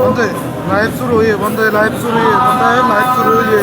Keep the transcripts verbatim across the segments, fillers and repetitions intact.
Bhante, live suru oye, bhante, live suru oye, bhante, live suru oye.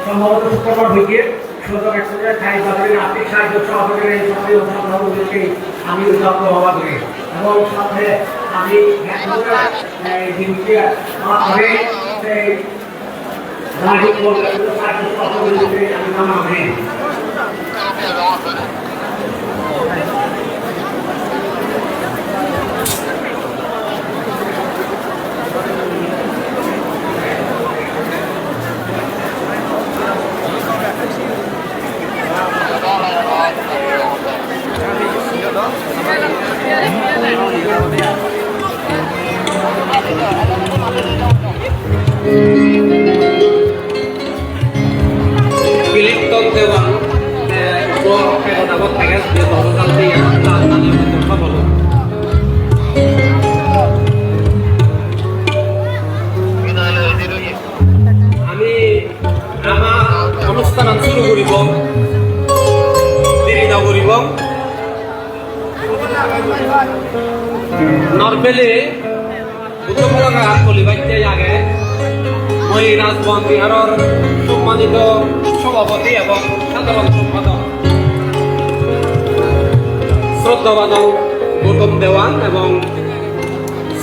সম্ভবত শুক্রবার হইতে সুযোগ একসঙ্গে থাই তাদের আর্থিক সাহায্য সহযোগিতা এই সঙ্গে সরকার উদ্দেশ্যে আমি উদ্যোক্ত হওয়া ধরে এবং সাথে আমি একসঙ্গে এই দিনকে আমার অনেক এই রাজীব বলতে সাহায্য সহযোগিতা আমি নাম আমি Bilikton dewan, eh, ubo pegot agot peges je boro jal diye, ta tani hoito habolo. Ami ama onusthanan suru guribong, deri no guribong. Normally, Buddho Purana Koli Bhante age, moi Rajbon Biharor sommanito sobhapoti ebong sadharon sompadok. Shraddha bhajon Gautam Dewan ebong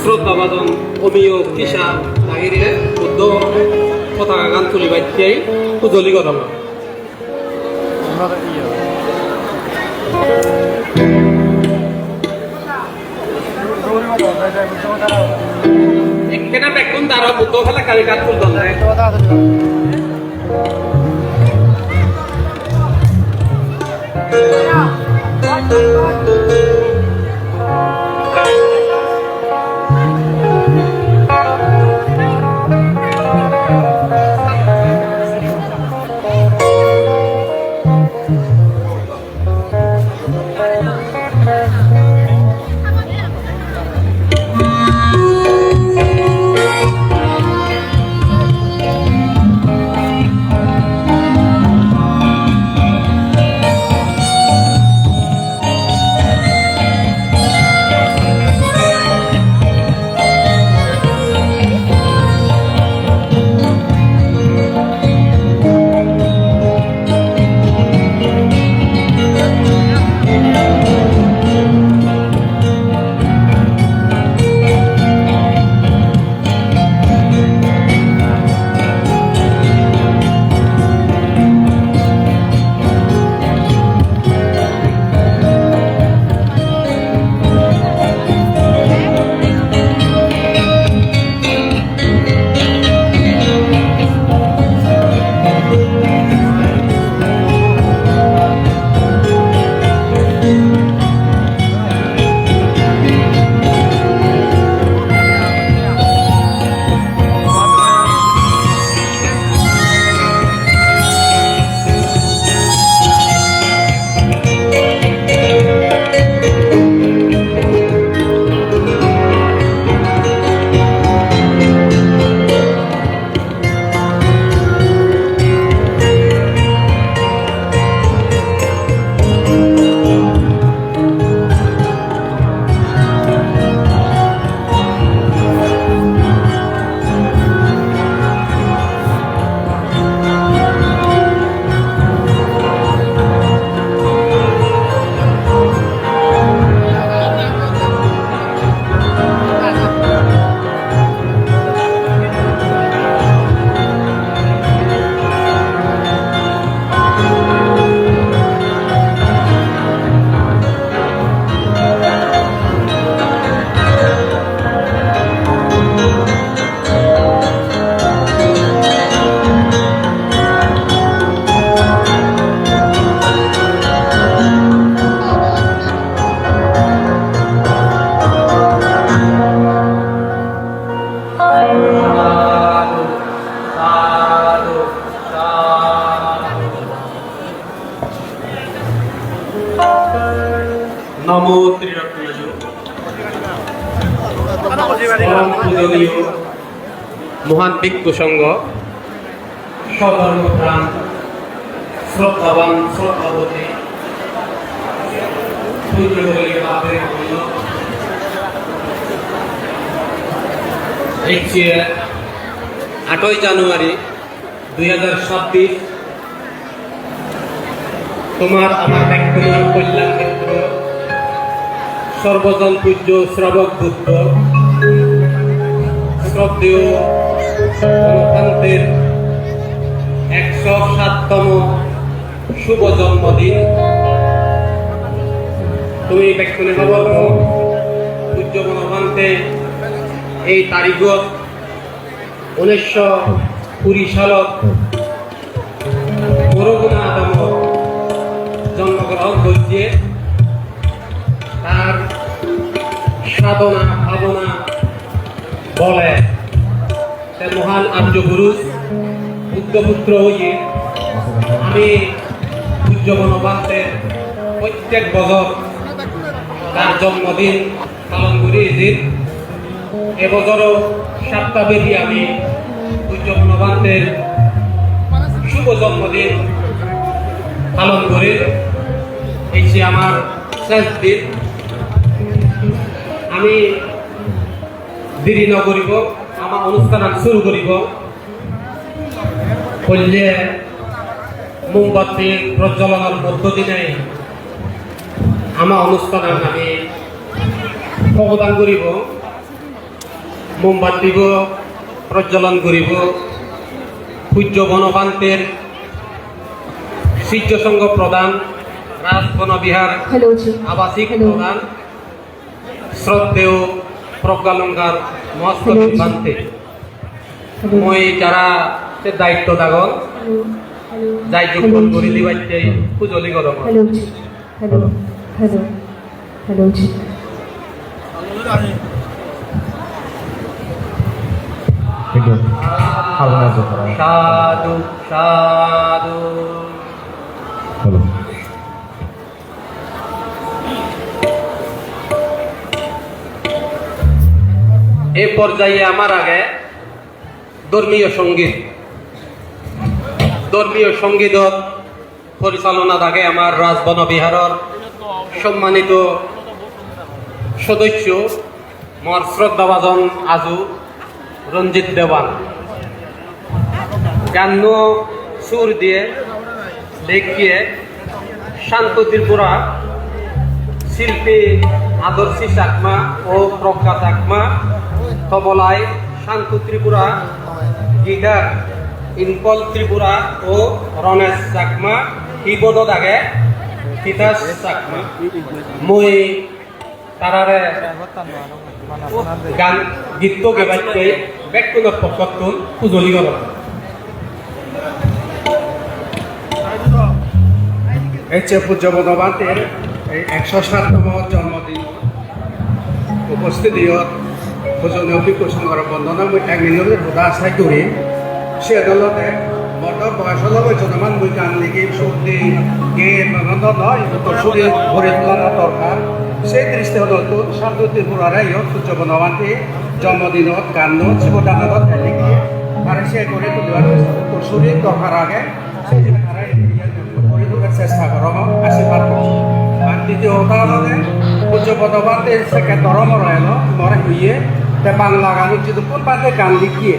shraddha bhajon Omiyo Kisa dagire Buddho potagagan tulibatte hujoli goron. Ekkena bekkun daro Buddho palakkani gat tuldon de. নমো ত্রিরত্নজ। পরম পূজনীয় মহান ভিক্ষু সংঘ, সধর্মপ্রাণ, শ্রদ্ধাবান, শ্রদ্ধাবতী, পূজ্য বাপের পুণ্য। এই যে আটই জানুয়ারি দুই হাজার ছাব্বিশ, তোমার আমার ব্যক্তিগত কল্যাণ ক্ষেত্র, সর্বজন পূজ্য শ্রাবক বুদ্ধ, শ্রদ্ধেয় গণতন্ত্রের একশো সাততম শুভ জন্মদিন। তুমি ব্যক্তিগত খবর পাও, পূজ্য গণতন্ত্রে এই তারিখত উনিশশো কুড়ি সালত বরগুনা আদমত জন্মগ্রহণ করছে। তার সাধনা ভাবনা বলে তে মহান আর্য পুরুষ বুদ্ধপুত্র হয়ে আমি পূজ্য গণতন্ত্রের প্রত্যেক বছর তার জন্মদিন পালন করি। এদিন এবছরও সপ্তাহব্যাপী আমি পূজ্য গণতন্ত্রের শুভ জন্মদিন পালন করি। এই যে আমার শেষ দিন, আমি দেরি নকরিব, আমার অনুষ্ঠান আমি শুরু করিব। পইলে মোমবাতি প্রজ্বলনর মধ্য দিনে আমার অনুষ্ঠান আমি ভগবান করিব। মোমবাতিব প্রজ্বলন করিব। পূজ্য বনপান্তের শিষ্য সংঘ প্রধান, রাজ বনবিহার Hello, জি। আবাসিক Hello। প্রধান, শ্রদ্ধেয় প্রজ্ঞালঙ্কার মহাস্থবির Hello। ভান্তে। Hello। মই যারা সে দায়িত্ব দাগল, Hello। Hello। যাই যোগ Hello। করি দিবাইতে পুজলি গরম। Hello, জি। Hello। Hello। Hello, জি। একটু হালকা আছে তারা। সাধু, সাধু। Hello। এই পর্যায়ে আমার আগে ধর্মীয় সঙ্গীত, ধর্মীয় সঙ্গীতত পরিচালনা থাকে আমার রাজবন বিহারর সম্মানিত সদস্য, মোর শ্রদ্ধাভাজন আজু রঞ্জিত দেওয়ান। গান সুর দিয়ে দেখিয়ে শান্ত ত্রিপুরা শিল্পী আদর্শী চাকমা ও প্রজ্ঞা চাকমা, তবলায় শান্ত ত্রিপুরা, গিটার ইম্পল ত্রিপুরা ও রণেশ চাকমা, কিবোর্ডত আগে তিতাস চাকমা। মই তারারে গান গীত গেবাইতে বেকুনর পক্ষত্তুন পুজলি গরম। এই যে পূজ্য বনপান্তের এই একশো সাততম জন্মদিন উপস্থিত হইয়া পূজনীয় ভিক্ষু সংঘর বন্দনা মুই এক মিনিট হুদা আশাই করি। সে দলতে বড় বয়স হলো ওই জনমান মুই গান লিখি, সুর দি, গে, ননদ নয়, তো সুরে ভরে তোলা দরকার। সেই দৃষ্টি হলো তো শান্ত ত্রিপুরারে ইয়ত পূজ্য বনপান্তে জন্মদিন হত গান হত, শিবদান হত, লিখি, তারা সে করে তুলিবার চেষ্টা করতো। সুরে দরকার আগে। Guri tumi chesta goro, ashirwad goro. Ar ditiyo hoda olode, pujjo Bodobhante sekke dhoromoro elo, more hoye, te Bangla ganot jidukkun bhante gan likkiye,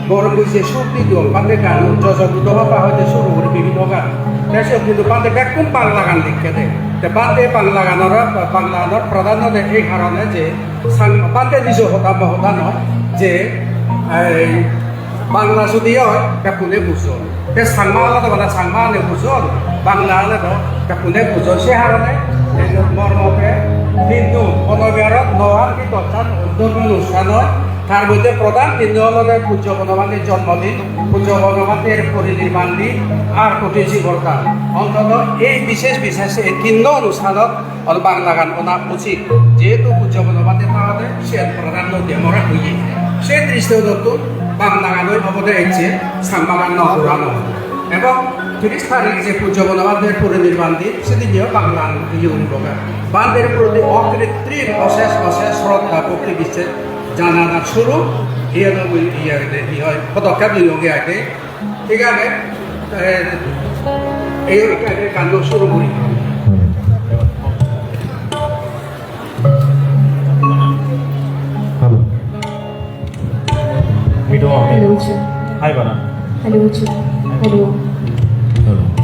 bor bujje sur di duon bhante gan, Jojo Buddho Baba hoite suru guri bibhinno gan. Te siyot hintu bhante bekkun Bangla gan likkede. Te bhante Bangla ganore, Bangla ganor pradhanyo de ei karone je, Sang-, bhante nijo hoda mo hoda noi, je, ei, Bangla judi oi, bekkune bujon. Te Changma olode bana Changma-une bujon, Bangla olode bekkune bujon. Se harone ei je mor mote hintu hono berot no ar ki dochan dhormo onusthan oi. Tar moddhe prodhan tinno olode Pujjo Bonobhantir jonmodin, Pujjo Bonobhantir porinirban din, ar kothin sibor dan. Ontoto ei bishesh bishesh ei tinno onusthanot Ol Bangla gan ona uchit, jehetu Pujjo Bonobhante tangade siyan pradhanyo diye more hoye. Se dristigotottun Bangla gan oi obode ecche, Changma gan no purano. Ebong Tiris tarik je pujjo Bonobhanter porinirban din, sedinneyo Banglan iye guriboga. Bhanter proti okrittrim osesh osesh shraddha bhokti bichches jananar shuru, iyen mui iye age, hi hoi, podokkep niyonge age. Thik age? Eh, ei age ganno shuru guri. Hello. Hello, sir. Hi, Bana. Hello, sir. Hello. Hello.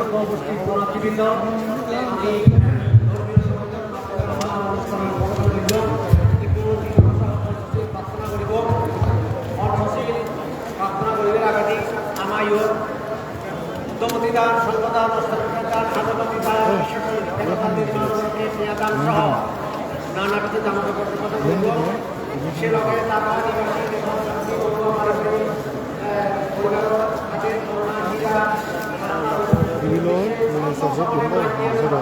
উপস্থিত পুণ্যার্থীবৃন্দ, আমি ধর্মীয় অনুষ্ঠান প্রার্থনা করিব। অর্থশীল প্রার্থনা করিবার আগেদি আমার ইয়ো উত্তম দান, সর্বদান, অষ্টমী দান, আগমনী দান, বিশেষ করে দেবতাদের নাম, স্নেহদান সহ নানা কিছু দান করতে করতে বলব। সে লগে তার নিবাসী দেবতাদের বলব, আমার এই, আহ, পরিবার আছে, করোনা হীরা, এগুলো মানে সবচেয়ে কিনবো, সেটা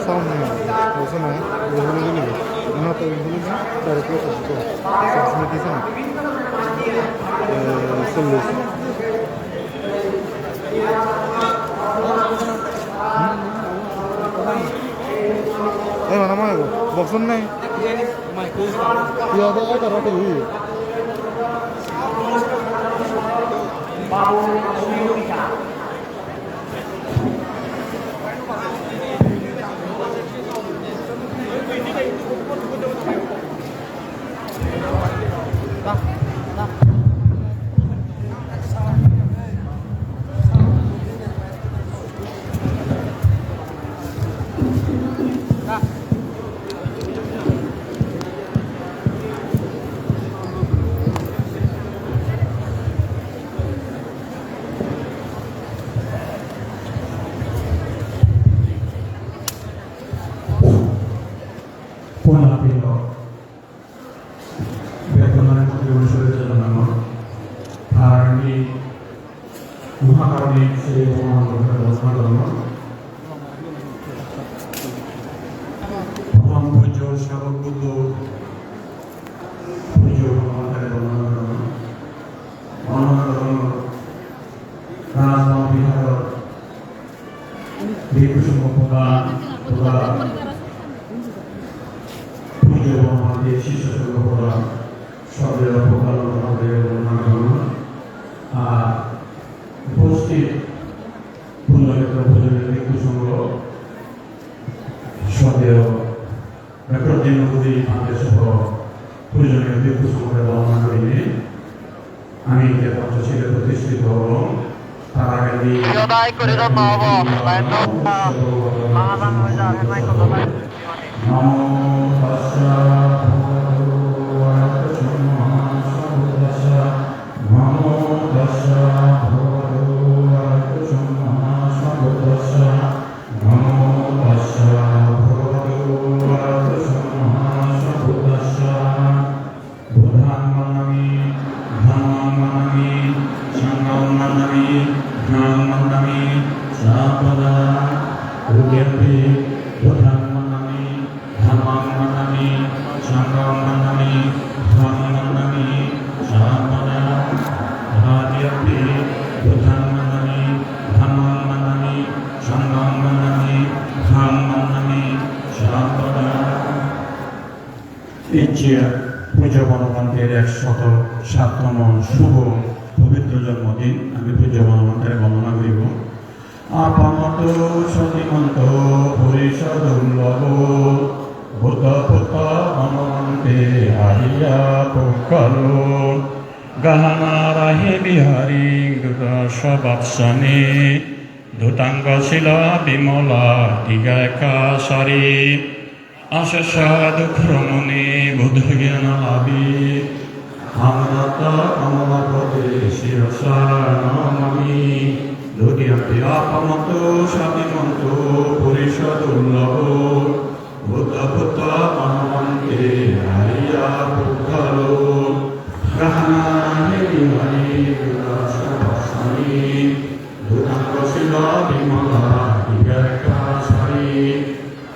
সামনে আছে, ওখানে ওইগুলো নিবি। ওনার তো ওইগুলো না, তার উপরে সবচেয়ে সবসময় দিছে না। এ, চল্লিশ। এই মানে আমার বক্সন নাই। ইয়া, তো এটা রাখে, ই। Puna pino. Bekkunore mukti shubhechcha janangor. Ar ami Mahakaroni sri Bhogoban Buddhore bondona gorongor. Prothom pujjo Srabok Buddho, pujjo Bhogobantore bondona gorongor. Bondona gorongor Rajbhaban Biharor Bhikkhu Sangho Pradhan, Pradhan, Pujjo Bhante, Sisyo Sangho Pradhan, Soddeyo Pradhan, Pradhan, Pradhan, ar uposthit Punyokhetro Pujoniyo Bhikkhu Sangho, Soddeyo Doctor Dinobhuti Bhante soho pujoniyo bhikkhu songhore bondona gurinei ami je Panchashile protishthito olong, tar agedi Yodai guri donna obo, lain no, ah, mahajan hoi ja, age main hoda lai. Namo tassa bhagavato arahato sammāsambuddhassa. Namo tassa bhagavato arahato sammāsambuddhassa. Namo tassa bhagavato arahato sammāsambuddhassa. Buddhaṃ vandāmi, dhammaṃ vandāmi, saṅghaṃ vandāmi, saṅghaṃ vandāmi, sabbadā. Dutiyampi buddhaṃ vandāmi, dhammaṃ vandāmi, saṅghaṃ vandāmi, saṅghaṃ vandāmi, sabbadā. Tatiyampi buddhaṃ vandāmi, dhammaṃ vandāmi, saṅghaṃ vandāmi, saṅghaṃ vandāmi, sabbadā. Icche pujjo Bonobhanter ekshoto sattomo subho pobitro jonmodin, ami pujjo Bonobhantere bondona guribo. Appamāṇo satimanto purisa dullabho, buddho putto Bonobhante ariya puggalo. Gahanarahi vihariṃ duddhassa vassāni, dhutaṅgosila vimala digghayakacari. Asesa dukkhamoni buddhaññāṇalābhi, dhammaratanaṃ paṇāraṃ sirasā namāmi. Dutiyampi appamāṇo satimanto purisa dullabho, buddho putto Bonobhante ariya puggalo. Gahanarahi vihariṃ duddhassa vassāni, dhutaṅgosila vimala digghayakacari.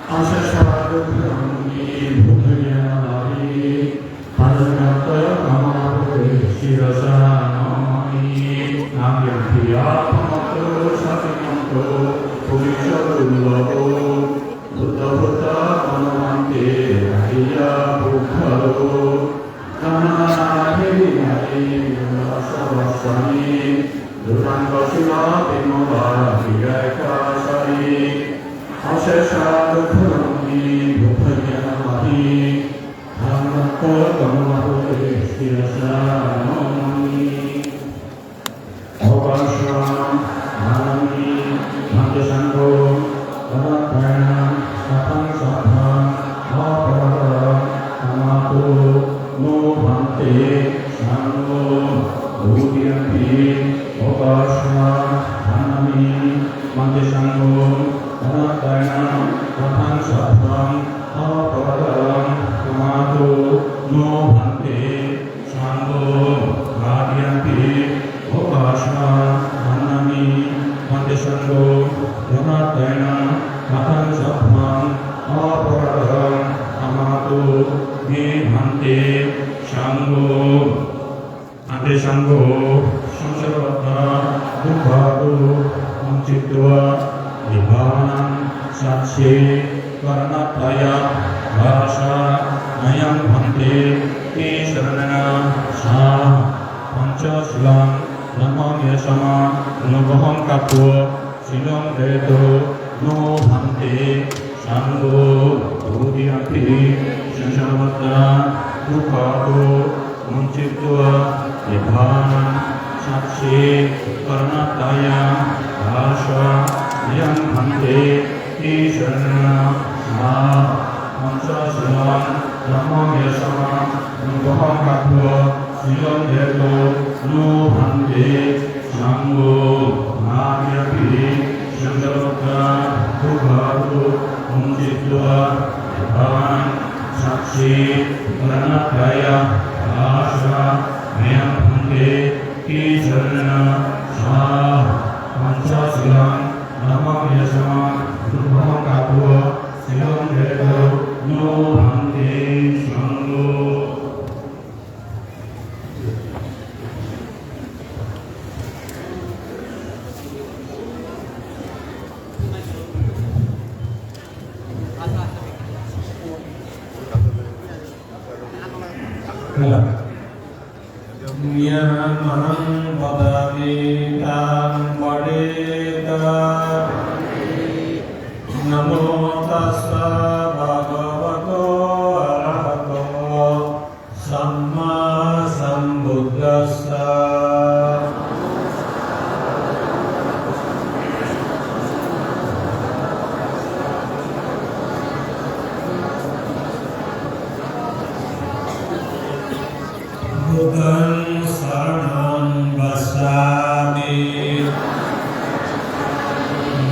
Asesa dukkhamoni buddhaññāṇalābhi, dhammaratanaṃ paṇāraṃ sirasā namāmi. Natiyampi appamāṇo satimanto purisa dullabho, buddho putto Bonobhante ariya puggalo. Gahanarahi vihariṃ duddhassa vassāni, dhutaṅgosila vimala digghayakacari. Asesa dukkhamoni buddhaññāṇalābhi, dhammaratanaṃ paṇāraṃ sirasā namāmi. Okāsa dāni Sangho, danaddayena, mathaṃ sabbaṃ aparādhaṃ khamatu no bhante. Sangho, tatiyampi okāsa vandāmi bhante. Sangho, danaddayena, mathaṃ sabbaṃ aparādhaṃ khamatu me bhante. Sangho, bhante. Sangho, saṃsārattha dukkhātu muccitvā nibbānāya sacchikaraṇatthāya āyasmayaṃ bhante tisaraṇena saha pañca sīlaṃ dhammaṃ yasmānubhāvaṃ katvā sīlaṃ detha no bhante. Sangho, dutiyampi saṃsārattha dukkhātu muccitvā nibbānāya sacchikaraṇatthāya āyasmayaṃ bhante tisaraṇena saha pañca sīlaṃ dhammaṃ yasmānubhāvaṃ katvā sīlaṃ detha no bhante. Sangho, tatiyampi saṃsārattha dukkhātu muccitvā nibbānāya sacchikaraṇatthāya āyasmayaṃ bhante tisaraṇena saha pañca sīlaṃ dhammaṃ yasmānubhāvaṃ katvā sīlaṃ detha no bhante. Sangho. Yamahaṃ vadāmi taṃ paṇidhī. Namo tassa bhagavato arahato sammāsambuddhassa. Buddhaṃ saraṇaṃ gacchāmi.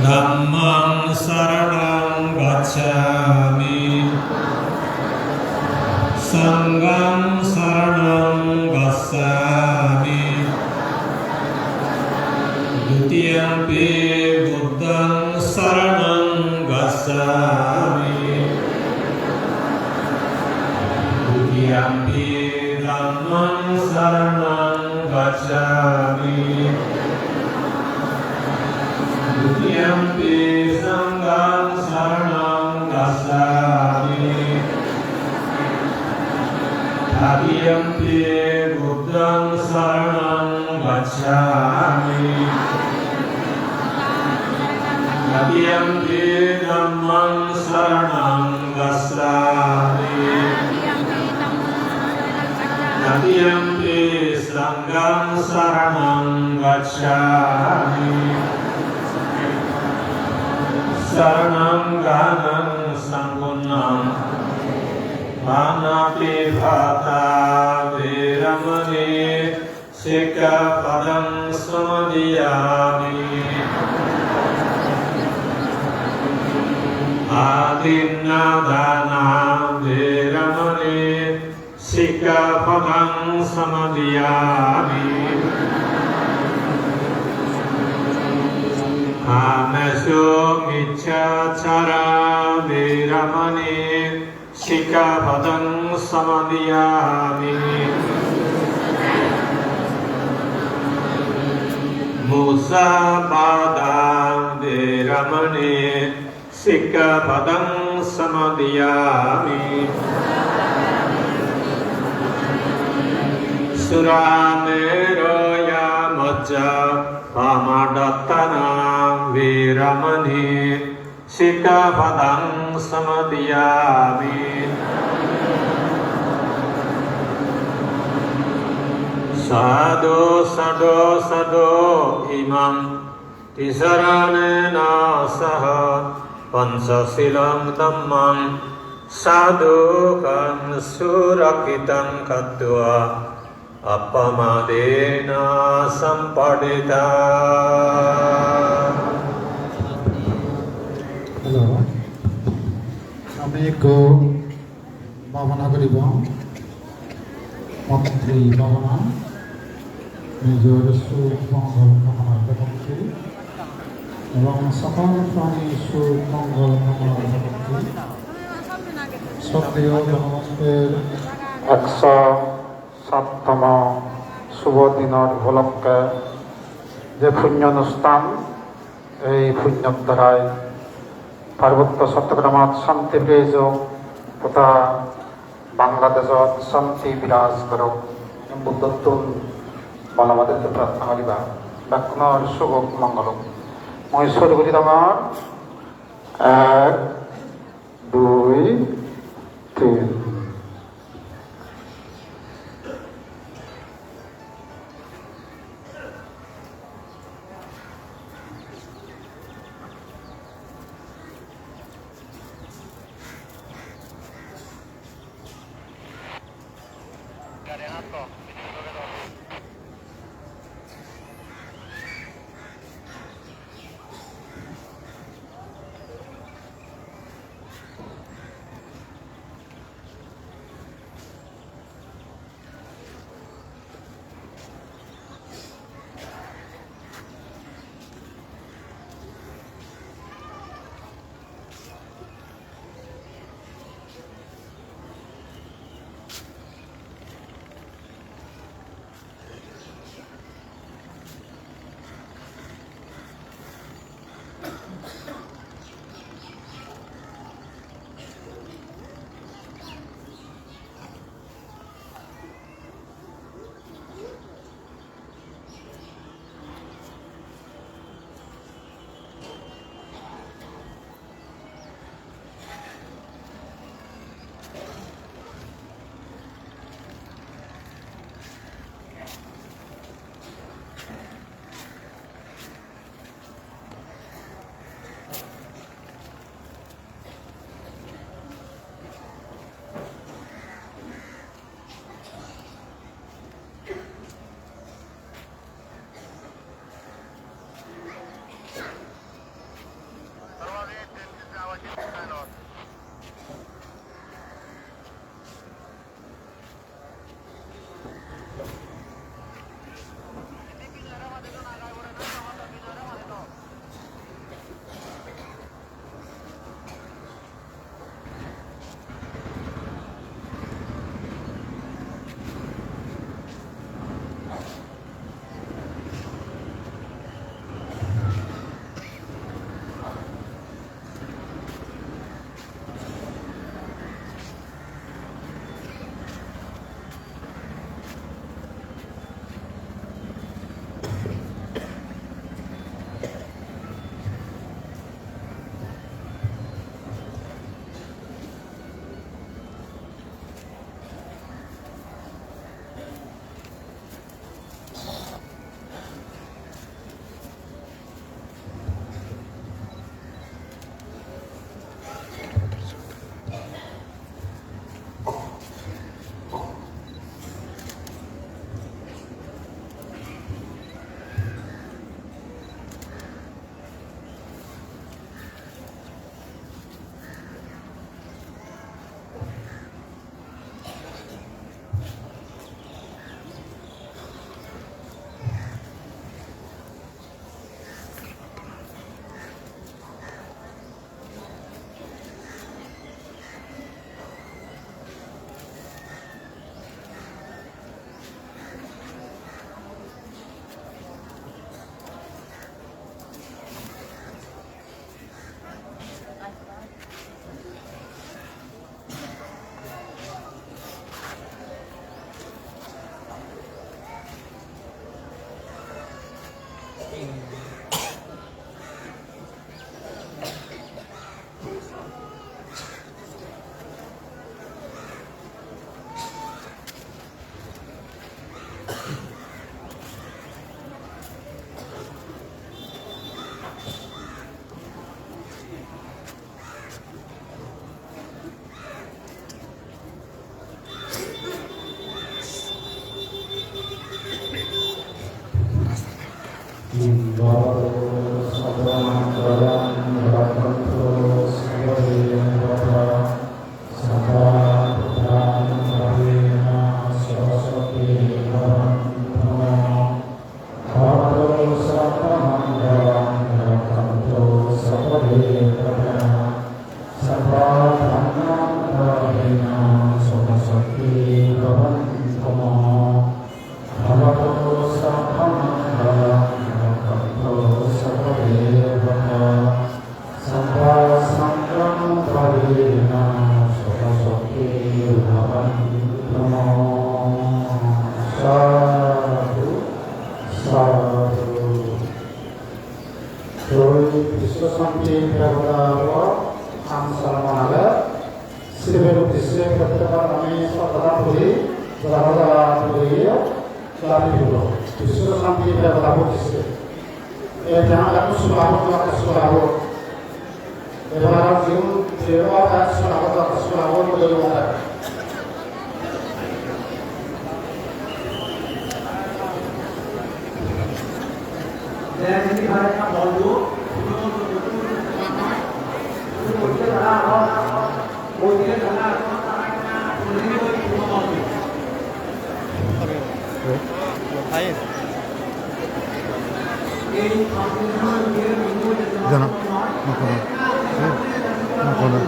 Dhammaṃ saraṇaṃ gacchāmi. Saṅghaṃ saraṇaṃ gacchāmi. Dutiyampi buddhaṃ saraṇaṃ gacchāmi. Dutiyampi dhammaṃ saraṇaṃ gacchāmi. Dutiyampi saṅghaṃ saraṇaṃ gacchāmi. Tatiyampi buddhaṃ saraṇaṃ gacchāmi. Tatiyampi dhammaṃ saraṇaṃ gacchāmi. Tatiyampi saṅghaṃ saraṇaṃ gacchāmi. Saraṇaṃ gaṇaṃ sampuṇṇaṃ. Pāṇātipātā veramaṇī sikkhāpadaṃ samādiyāmi. Adinnādānā veramaṇī sikkhāpadaṃ samādiyāmi. Kāmesu micchācārā veramaṇī sikkhāpadaṃ samādiyāmi. Musāvādā veramaṇī sikkhāpadaṃ samādiyāmi. Surāmerayamajjapamādaṭṭhānā veramaṇī sikkhāpadaṃ samādiyāmi. Sādhu, sādhu, sādhu. Imaṃ tisaraṇena saha pañcasīlaṃ dhammaṃ sādhukaṃ surakkhitaṃ katvā appamādena sampādetha. Ekko bhabona guribo, moitri bhabona, nijor suk mongol kamona gotte, ebong sokol prani suk mongol kamona gotte, sroddheyo Jonogoster ekso sattomo subo dinor upolokke je punyo onusthan, ei punyor darai Parbotto Chottogramot shanti fire ejok, goda Bangladeshot shanti biraj gorok. Buddhottun bala maditte prarthona guriba, bekkunor suk ok, mongol ok. Mui suru guri dongor, ek, dui, tin. Sabba dhammena sokasakhi bhavantu ma. Bhavatu sabba mangalam, rakkhantu sabba devata, sabba sankara parina sokasakhi bhavantu ma. Sadhu, sadhu. Tui Biswa Santi Debota bo ham salman age, sibe uddisse prottek bar ami sodda puri, jara jara puri, jara puri. Biswa Santi Debota bo uddisse. Ei jana jaku sulabo, jaku sulabo. Ebar jiun jebo jaku sulabo, jaku sulabo, jaku sulabo. Jana, no kono. Eh, no kono.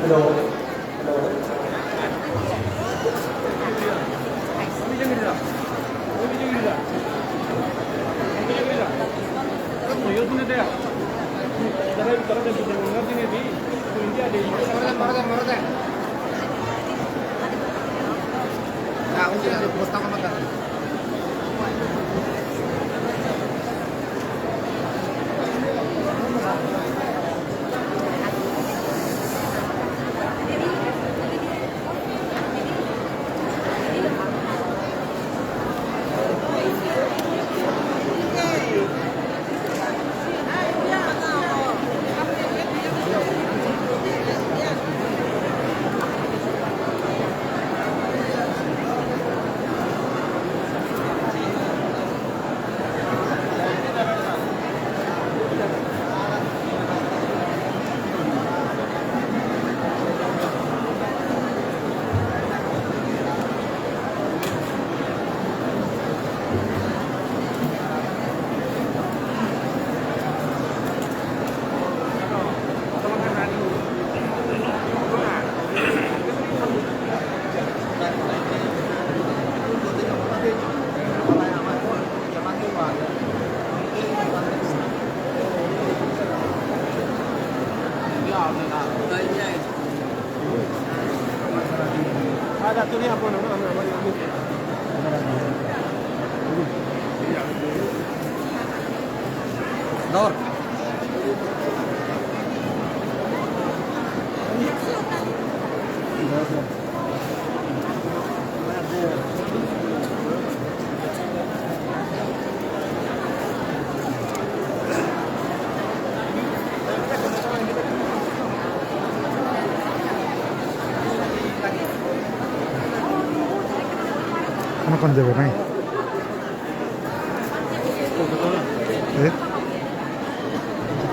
Hello. Dor. Hono kon debo nai? Eh?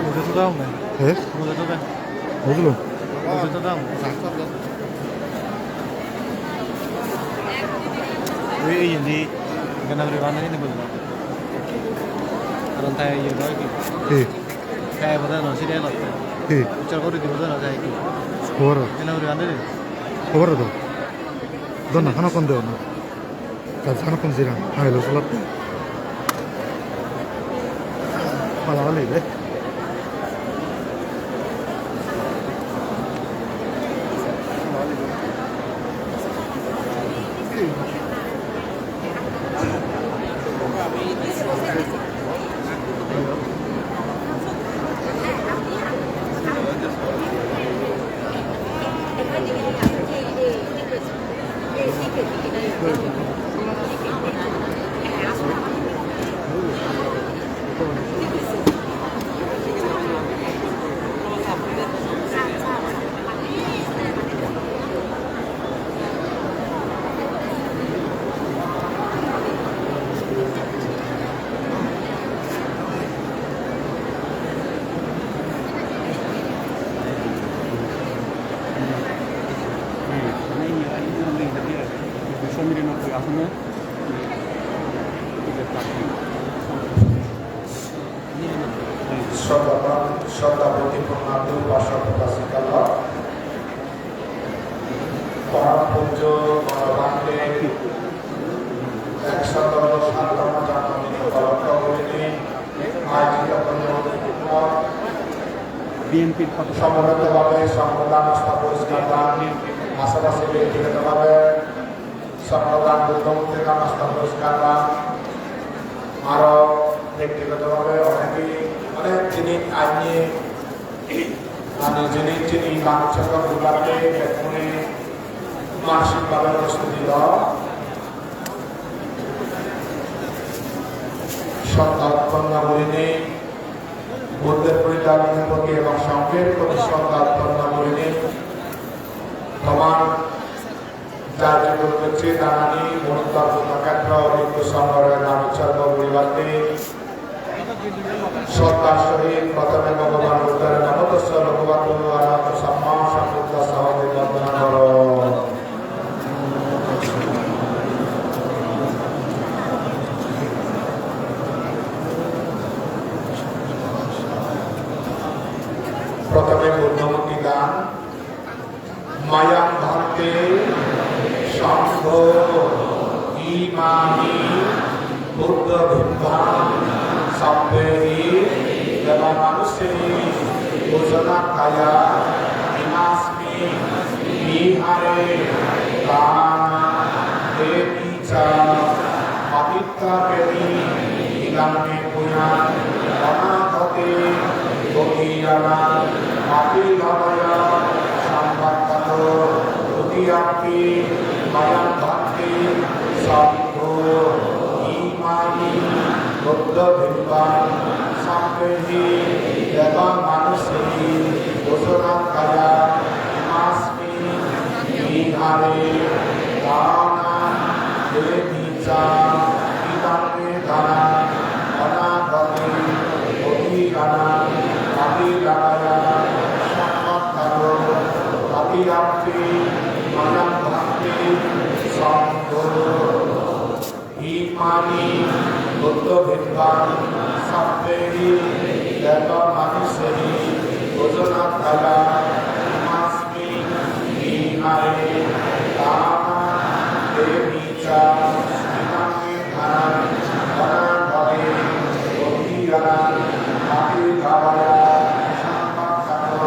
Ude to dong, eh? Eh? Ude to dong. Bujilam. Ude to dong. Oi, oi, indi. Gana guri bana ini bujilam. Karon tai iye doi ki? Hi? Tai boda no sire lotte. Hi? Chor guri dibo na tai ki? Hobor. Gana guri bana ini. Hobor do. Dona, hono kon debo na? Kal sana kon sira, hai lo salat. Mala mali de. আসলে শ্রদ্ধাবান, শ্রদ্ধাবতী পুণ্যার্থী উপাসক উপাসিকারা, পরম পূজ্য বড় ভান্তে একশত সাততম জন্মদিন উপলক্ষ করিনি আয়োজিত পুণ্য বিএনপির কত সমবেতভাবে সংঘদান, অস্তা পরিষ্কার দান, পাশাপাশি ব্যক্তিগতভাবে সংঘদান, বুদ্ধ মূর্তি দান, অস্তা পরিষ্কার দান, আরো ব্যক্তিগতভাবে অনেকেই অনেক জিনিস আনিয়ে, মানে, জিনিস জিনিস দান উৎসর্গ করতে বেগুনে মানসিকভাবে প্রস্তুতি লও। শ্রদ্ধা উৎপন্ন করিনি বুদ্ধের প্রতি, ধর্মের প্রতি এবং সংঘের প্রতি শ্রদ্ধা উৎপন্ন করিনি তোমার যার যত করছে দানানি মণিপুর ক্ষেত্র মৃত্যু সংগ্রহের নাম উৎসর্গ করিবাতে শ্রদ্ধার সহিত প্রথমে ভগবান বুদ্ধের নমো তস্য ভগবতো অরহতো সম্মা সম্বুদ্ধস্য ইতি বন্দনা করো। প্রথমে বুদ্ধ মূর্তি দান। ময়ং ভন্তে সংঘো ইমানি বুদ্ধ ভিম্বান সব্বেহি দেবমানুষেহি পূজনার্থায়া ইমাস্মিং বিহারে দানা দেবি চ পতিত্তাপেহি। ইদং মে পুণ্যং অনাগতে অতীয়ানাং অভিলভয়া সম্পত্তাতো। দ্বিতীয়ম্পি ময়ং ভন্তে সংঘো ইমানি বুদ্ধ ভিম্বান সব্বেহি দেবমানুষেহি পূজনার্থায়া ইমাস্মিং বিহারে দানা দেবি চ। ইদং মে দানাং অনাগতে অতীয়ানাং অভিলভয়া সম্পত্তাতো। তদীয়ম্পি ময়ং ভন্তে সংঘো ইমানি বুদ্ধ ভিম্বান সব্বেহি দেবমানুষেহি পূজনার্থায়া ইমাস্মিং বিহারে দানা দেবি চ। ইদং মে দানাং অনাগতে অতীয়ানাং অভিলভয়া সম্পত্তাতো।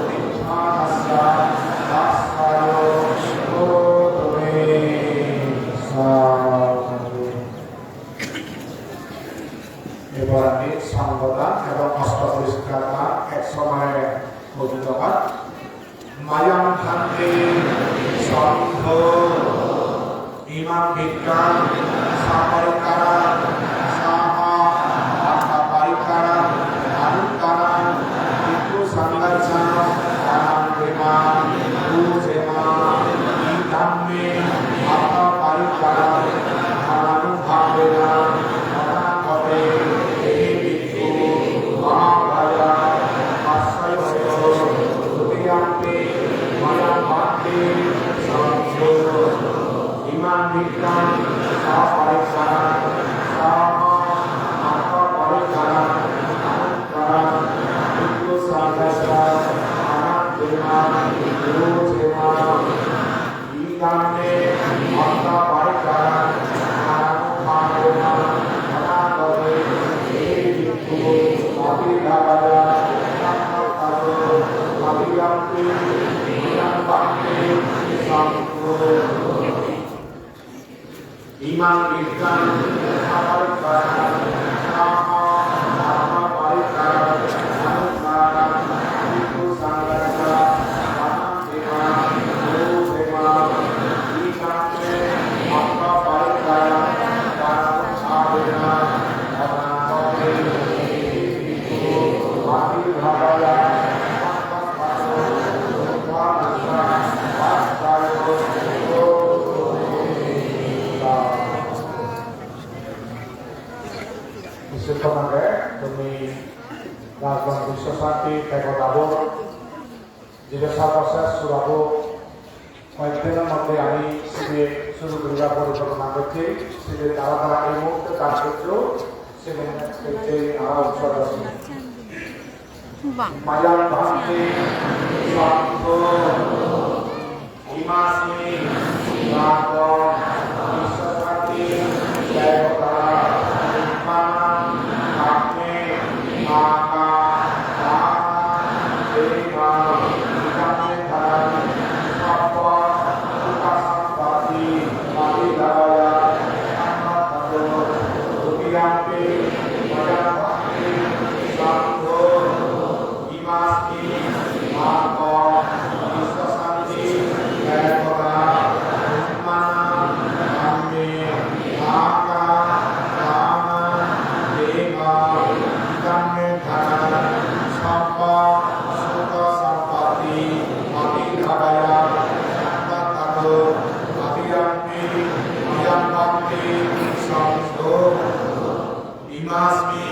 নিব্বানস্য তস্য যোগো হোতু মে। সাধু। এবার আমি সংঘদান এবং অস্তা পরিষ্কার দান এক সময়ে পবিত্র হয়। ময়ং ভন্তে সংঘো ইমাং ভিক্ষাং সপরিক্করাং সহ অর্থপরিক্করাং অনন্তরং ভিক্ষু সংঘস্য দানাং দেবাং ভুঞ্জীম। ইদং মে অর্থপরিক্করাং দানানুভাবেন অনাগতে দেবি ইমাং ভিক্ষাং সপরিক্করাং সহ অর্থপরিক্করাং অনন্তরং ভিক্ষু সংঘস্য দানাং দেবাং ভুঞ্জীম। ইদং মে অর্থপরিক্করাং দানানুভাবেন অনাগতে দেবি ভিক্ষু অভিলভয়া সম্পত্তাতো। নিব্বানস্য তস্য যোগো হোতু মে। বিশুদ্ধ মনে তুমি রাজধানী বিশ্বশান্তি ত্যাগ দাবর যেটা সর্বশেষ সুরাবো কয়েকদিনের মধ্যে আমি সিবিএ শুরু করিয়া পরিচালনা করতে, সেদিন তারা তারা এই মুহূর্তে কাজ করছো, সেদিন এই আলোচনা। Mayam bhante santho imasmi bhante vissasati devata immana dhamme mata dana dema idam me dhanam sabba sukha sampatti adhikaraya sabbadhato dutiyampi mayam bhante santho imasmi bhante vissasati devata immana dhamme mata dana dema idam me dhanam sabba sukha sampatti adhikaraya sabbadhato dutiyampi mayam bhante santho imasmi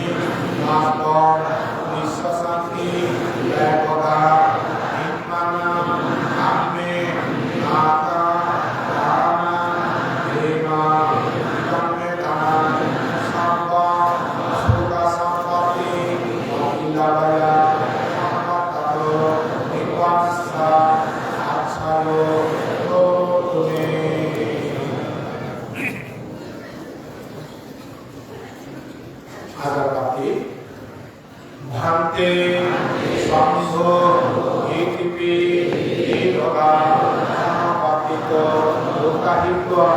bhante vissasati devata immana dhamme mata dana dema idam me dhanam sabba sukha sampatti adhikaraya sabbadhato nibbanassa accayyo hotu me. Agarbatti. Bhante santho itipi idhoka samapattito uttahitvā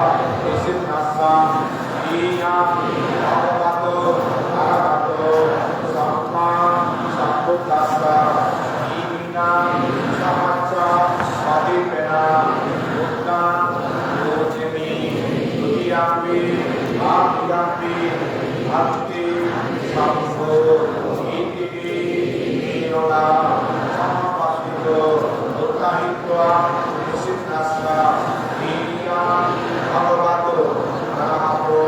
nisinnassa iyyaṃ bhagavato arahato sammāsambuddhassa iminā sahassapadīpena buddhaṃ pūjemi. Dutiyampi tatiyampi bhante santho itipi idhoka samapattito uttahitvā nisinnassa iyyaṃ bhagavato arahato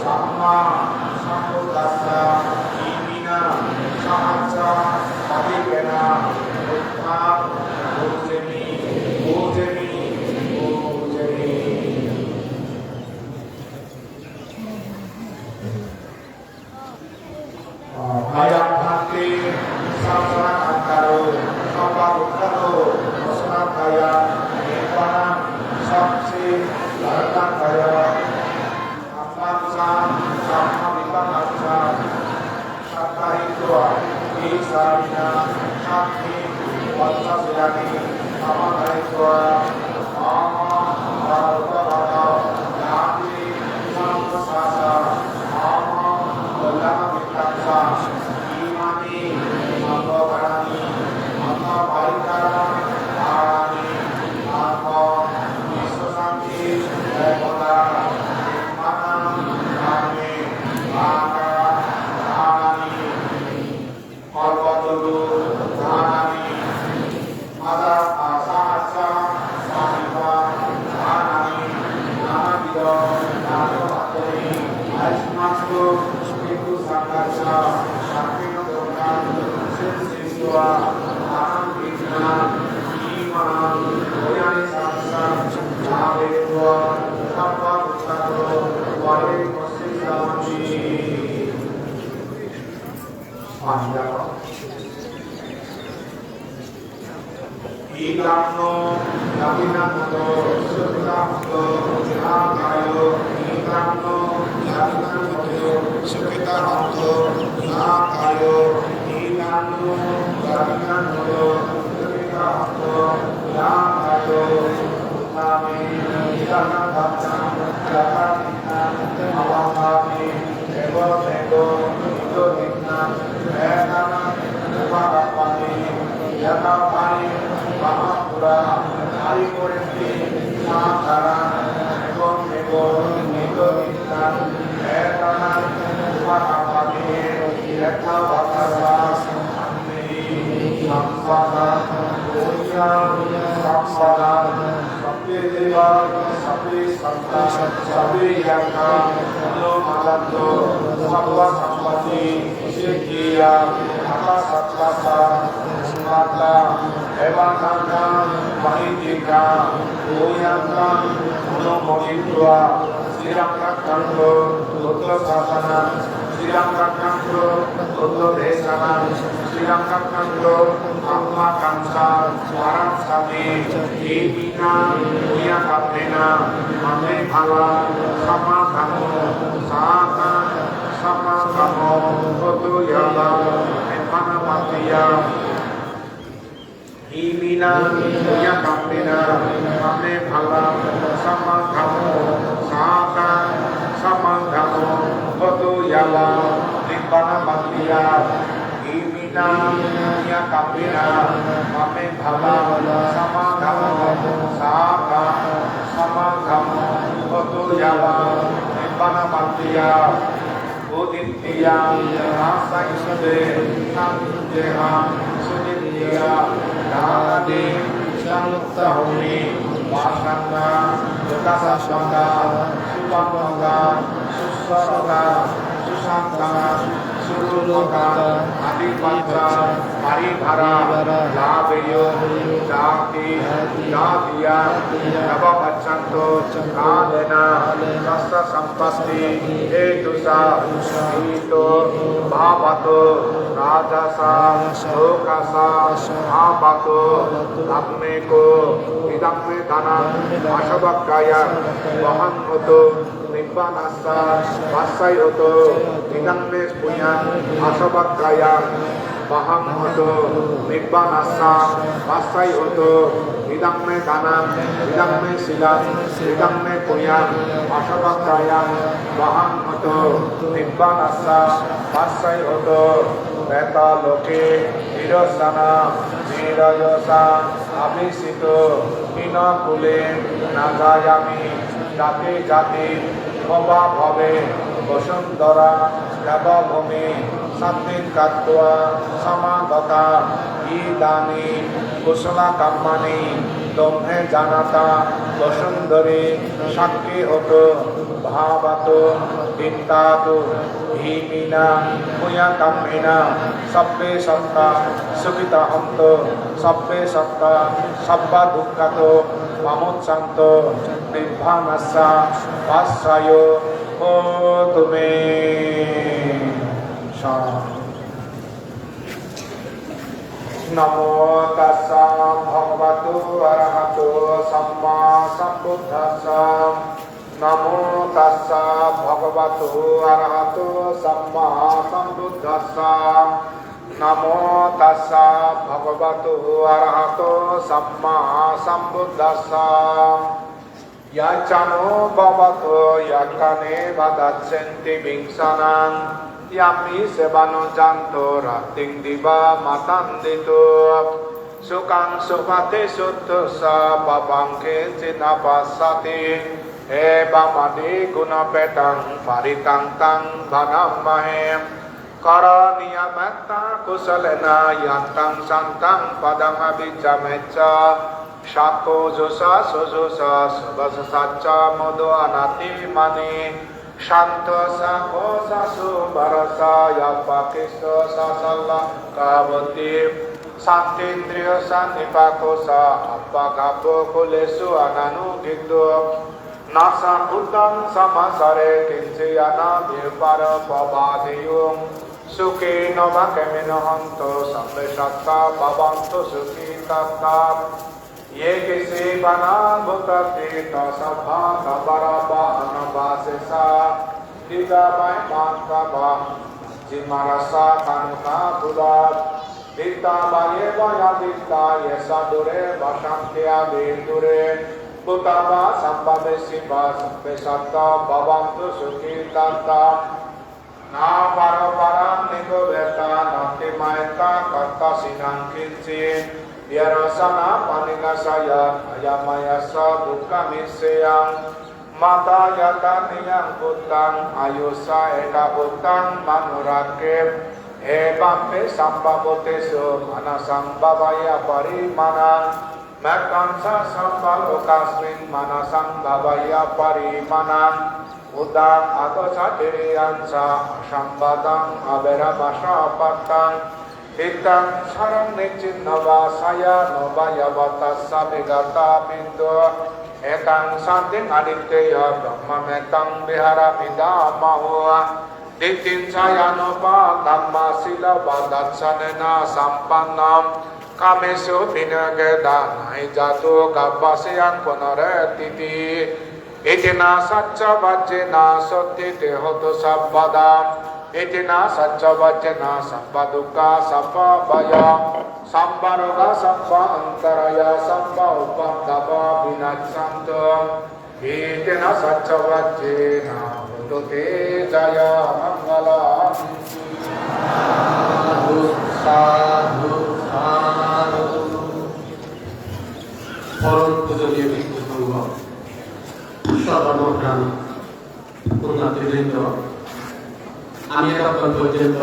sammāsambuddhassa iminā sahassapadīpena buddhaṃ pūjemi, pūjemi, pūjemi. Mayam bhante sassana kaṭṭhāro sabbadukkhato mocanatthāya nibbānasacchikaraṇatthāya dhammaṃ saṅghaṃ sammāsambuddhaṃ saṅghahitvā tisaraṇena saddhiṃ pañca sīlāni samādāyitvā mama dārattapātā ñātīnaṃ saṅghassa mama kalyāṇamittassa. Imāni sabbakārāni mahapparikkharāni bhante vissasati devata immana dhamme mata dānāni kalpataru dānāni mata sahassa padīpa dānāni nānavidha dānapattāni āyasmato bhikkhusaṅghassa dakkhiṇa dakkhiṇaṃ siṅghitvā dānaṃ dinnā imaṃ puññaṃ saṅghaṃ bhāvetvā sabbadukkhato paribhāsissāmi. Idanno dakkhiṇaṃ hotu sukhitā hontu ñātayo. Idanno dakkhiṇaṃ hotu sukhitā hontu ñātayo. Idanno dakkhiṇaṃ hotu sukhitā hontu ñātayo. Bhuntāmi idha kañca yathā kiñcaṃ pavaṇāmi evamevaṃ ito diṭṭhaṃ etaraṃ upakappati. Yathā vārivahā pūrā paripūrenti sāgaraṃ evameva ito diṭṭhaṃ etaraṃ upakappati. Ettāvatā ca amhehi sambhataṃ puññasampadaṃ sabbe devā sabbe sattā sabbe yakkhā anumodantu sabbasampattisiddhiyā. Atha saccassa suṇātha devamaṅgalaṃ. Paṇidhī Sita, Uyantam, Anumoditvā, Siraṃ Rakkhantu, Buddhasāsanaṃ, Siraṃ Rakkhantu, Buddhadesanaṃ, Siraṃ Rakkhantu, Ammakamsa, Varaṃ Sāmi, Iminā, Puññakammena, Mame Balaṃ, Samagamo, Sākaṃ, Samagamo, Hotu Yāva, Nibbānapattiya. Iminā puññakammena mame balaṃ samagamo sākaṃ samagamo hotu yāva nibbānapattiya. Iminā puññakammena mame balaṃ samagamo sākaṃ samagamo hotu yāva nibbānapattiya. Udittiya, dasayuddhe, sattundeham, sudittiya, dāni, sanuttahumi, pasannā, jitasabbadhā, supaddakā, sussararā, susantā, surūpakā, adhipacca, paribhārā, lābheyyuṃ, jāti, jātiya, yāvapaccanto, kālena, tassa sampatti, hetusa, ito, bhavato, rājasā, sokasā, āpato, dhammiko, idaṃ me danaṃ, asavakkhāyaṃ, vahaṃ hotu, nibbānassa, passai hotu, idaṃ me puññaṃ, asavakkhāyaṃ, vahaṃ hotu, nibbānassa, passai hotu, idaṃ me danaṃ, idaṃ me sīlaṃ, idaṃ me puññaṃ, asavakkhāyaṃ, vahaṃ hotu, nibbānassa, passai hotu. Preta loke, nirasana, nirayasa, abhisito, hīna kule, na jāyāmi, jāti jāti, bhava bhave, vasundhara, yāva bhūmi, santin katvā, samāgatā, idāni, kusala kammāni, tumhe jānātha, vasundhari, sakkhī hotu, bhavatu, tiṭṭhatu, iminā, puññakammena, sabbe sattā, sukhitā hontu, sabbe sattā, sabba dukkhato, pamuccantu, nibbānassa, passayo, hotu me. Sādhu. Namo tassa bhagavato arahato sammāsambuddhassa. Namo tassa bhagavato arahato sammāsambuddhassa. Namo tassa bhagavato arahato sammāsambuddhassa. Yaccānubhāvato yakkhā neva dassenti bhiṃsanaṃ, yamhi sevānujanto rattiṃ divā matandito, sukhaṃ supati sukhassa pāpaṃ kiñci na passati, evamādiguṇapetāṃ parittaṃ taṃ bhaṇāma he. Karaṇīyametta kusalena, yantaṃ santaṃ padaṃ abhijjhamecca, sakko ujū ca suhujū ca, subhāsitā ca mudu anatimānī, santo ca bhojā ca supālā ca, appakicco ca sallāmakavutti, santindriyo ca nipako ca, appagabbho kulesu ananugiddho. Na ca khuddaṃ samācare kiñci yena viññū pare upavadeyyuṃ. Sukhino vā khemino hontu, sabbe sattā bhavantu sukhitattā. Ye keci pāṇabhūtatthi, te sabbā thāvarā vā anavasesā. Diṭṭhā vā imaṃ ṭhatvā, majjhimā rassā khāṇuka phūlā. Diṭṭhā vā ye vā adiṭṭhā, ye ca dūre vasanti avidūre. Bhūtā vā sambhavesī vā, sabbe sattā bhavantu sukhitattā. Nāparo paraṃ nikubbetha, nātimaññetha katthaci naṃ kiñci. Ye rojā nāpāṇino seyyathāya mayā ca dukkhamiccheyya. Mātā yathā niyaṃ puttaṃ, āyusā ekaputtamanurakkhe. Evampi sabbabhūtesu, mānasaṃ bhāvaye aparimāṇaṃ. Mettañca sabbalokasmiṃ, mānasaṃ bhāvaye aparimāṇaṃ. Uddhaṃ adho ca tiriyañca, asambādhaṃ averaṃ asapattaṃ. Tiṭṭhaṃ saraṃ nisinno vā sayāno vā yāvatassa vigatamiddho, etaṃ santiṃ adhiṭṭheyya brahmametaṃ viharamidhāmahu. Diṭṭhiñca yānubhāvamāsi sīlavā dassanena sampanno, kāmesu vineyya gedha na hi jātu gabbhaseyyaṃ punaretīti. Etena saccavajjena sotthi te hotu sabbadā. Etena saccavajjena sabbadukkhā sabbabhayā sabbarogā sabba antarāyā sabba upaddavā vinassantu. Etena saccavajjena hotu te jayamaṅgalaṃ. Sadhu, sadhu, sadhu. পরম পূজনীয় ভিক্ষু সংঘ, সর্বমোট পুণ্যার্থীবৃন্দ, আমি এতক্ষণ পর্যন্ত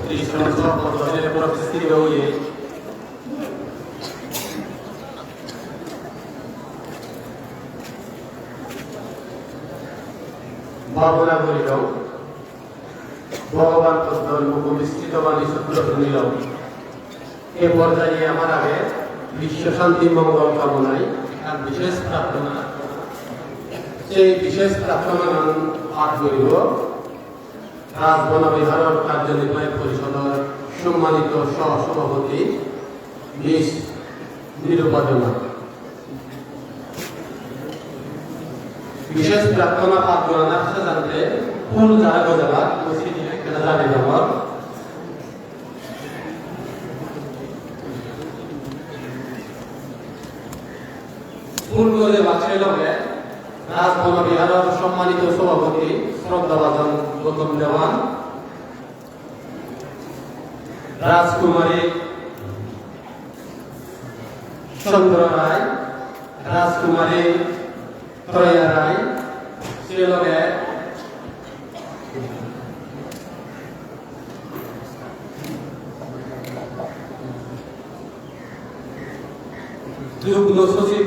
কৃষ্ণ সম্পর্কে প্রতিষ্ঠিত হয়ে ভাবনা করিল, ভগবান বুদ্ধর মুখনিঃসৃত বাণী সূত্র শুনিল। এ পর্যায়ে আমার আগে বিশ্ব শান্তি মঙ্গল কামনায় এক বিশেষ প্রার্থনা। সেই বিশেষ প্রার্থনা পাঠ করিব রাজবন বিহারর কার্যনির্বাহী পরিষদর সম্মানিত সহ-সভাপতি মিস নিরুপা জনা। বিশেষ প্রার্থনা পাঠ করার সাথে ফুল যারা গজালা, মুসিদ এখানে জানিয়ে দেওয়ার। ফুল গজে বাক্সের লগে রাজবন বিহারর সম্মানিত সভাপতি শ্রদ্ধাভাজন গৌতম দেওয়ান, রাজকুমারী চন্দ্র রায়, রাজকুমারী ত্রয়া রায়, সে লগে যুগ্ম সচিব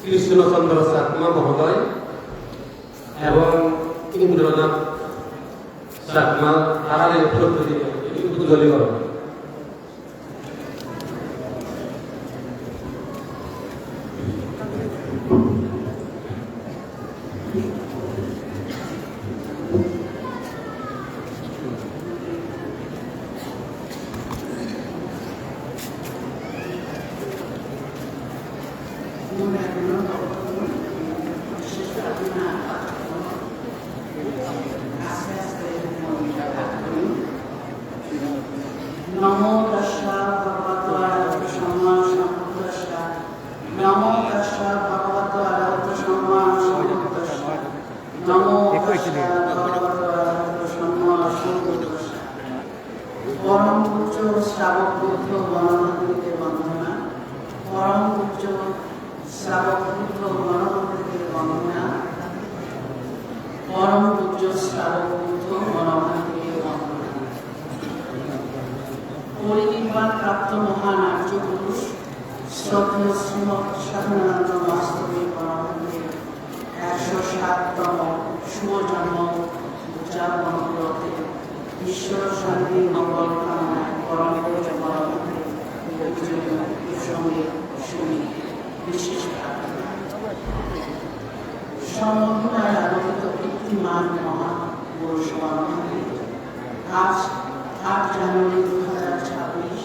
কৃষ্ণচন্দ্র চাকমা মহোদয় এবং ইন্দ্রনাথ চাকমা তারারে প্রতিনিধি উদ্বোধনী করেন। Namo tassa bhagavato arahato sammāsambuddhassa. Namo tassa bhagavato arahato sammāsambuddhassa. Namo tassa bhagavato arahato sammāsambuddhassa. পরম পূজ্য শ্রাবক বুদ্ধ মনোভান্তিকে বন্দনা। পরম পূজ্য শ্রাবক বুদ্ধ মনোভান্তিকে বন্দনা। পরম পূজ্য শ্রাবক বুদ্ধ মনোভান্তিকে বন্দনা। পরিনির্বাণ প্রাপ্ত মহান আর্য পুরুষ শ্রদ্ধেয় শ্রীমৎ সাধনানন্দ মহাস্তবী মনোভান্তির একশো সাততম শুভ জন্ম উদযাপন উপলক্ষে ঈশ্বর শান্তি মঙ্গল কামনায় পরম পূজ্য মনোভান্তির পূজনীয় প্রসঙ্গে শুনি বিশেষ প্রার্থনা। সম্বর্ধনায় আলোকিত কীর্তিমান মহাপুরুষ মনোভান্তি, আজ আট জানুয়ারি দু হাজার ছাব্বিশ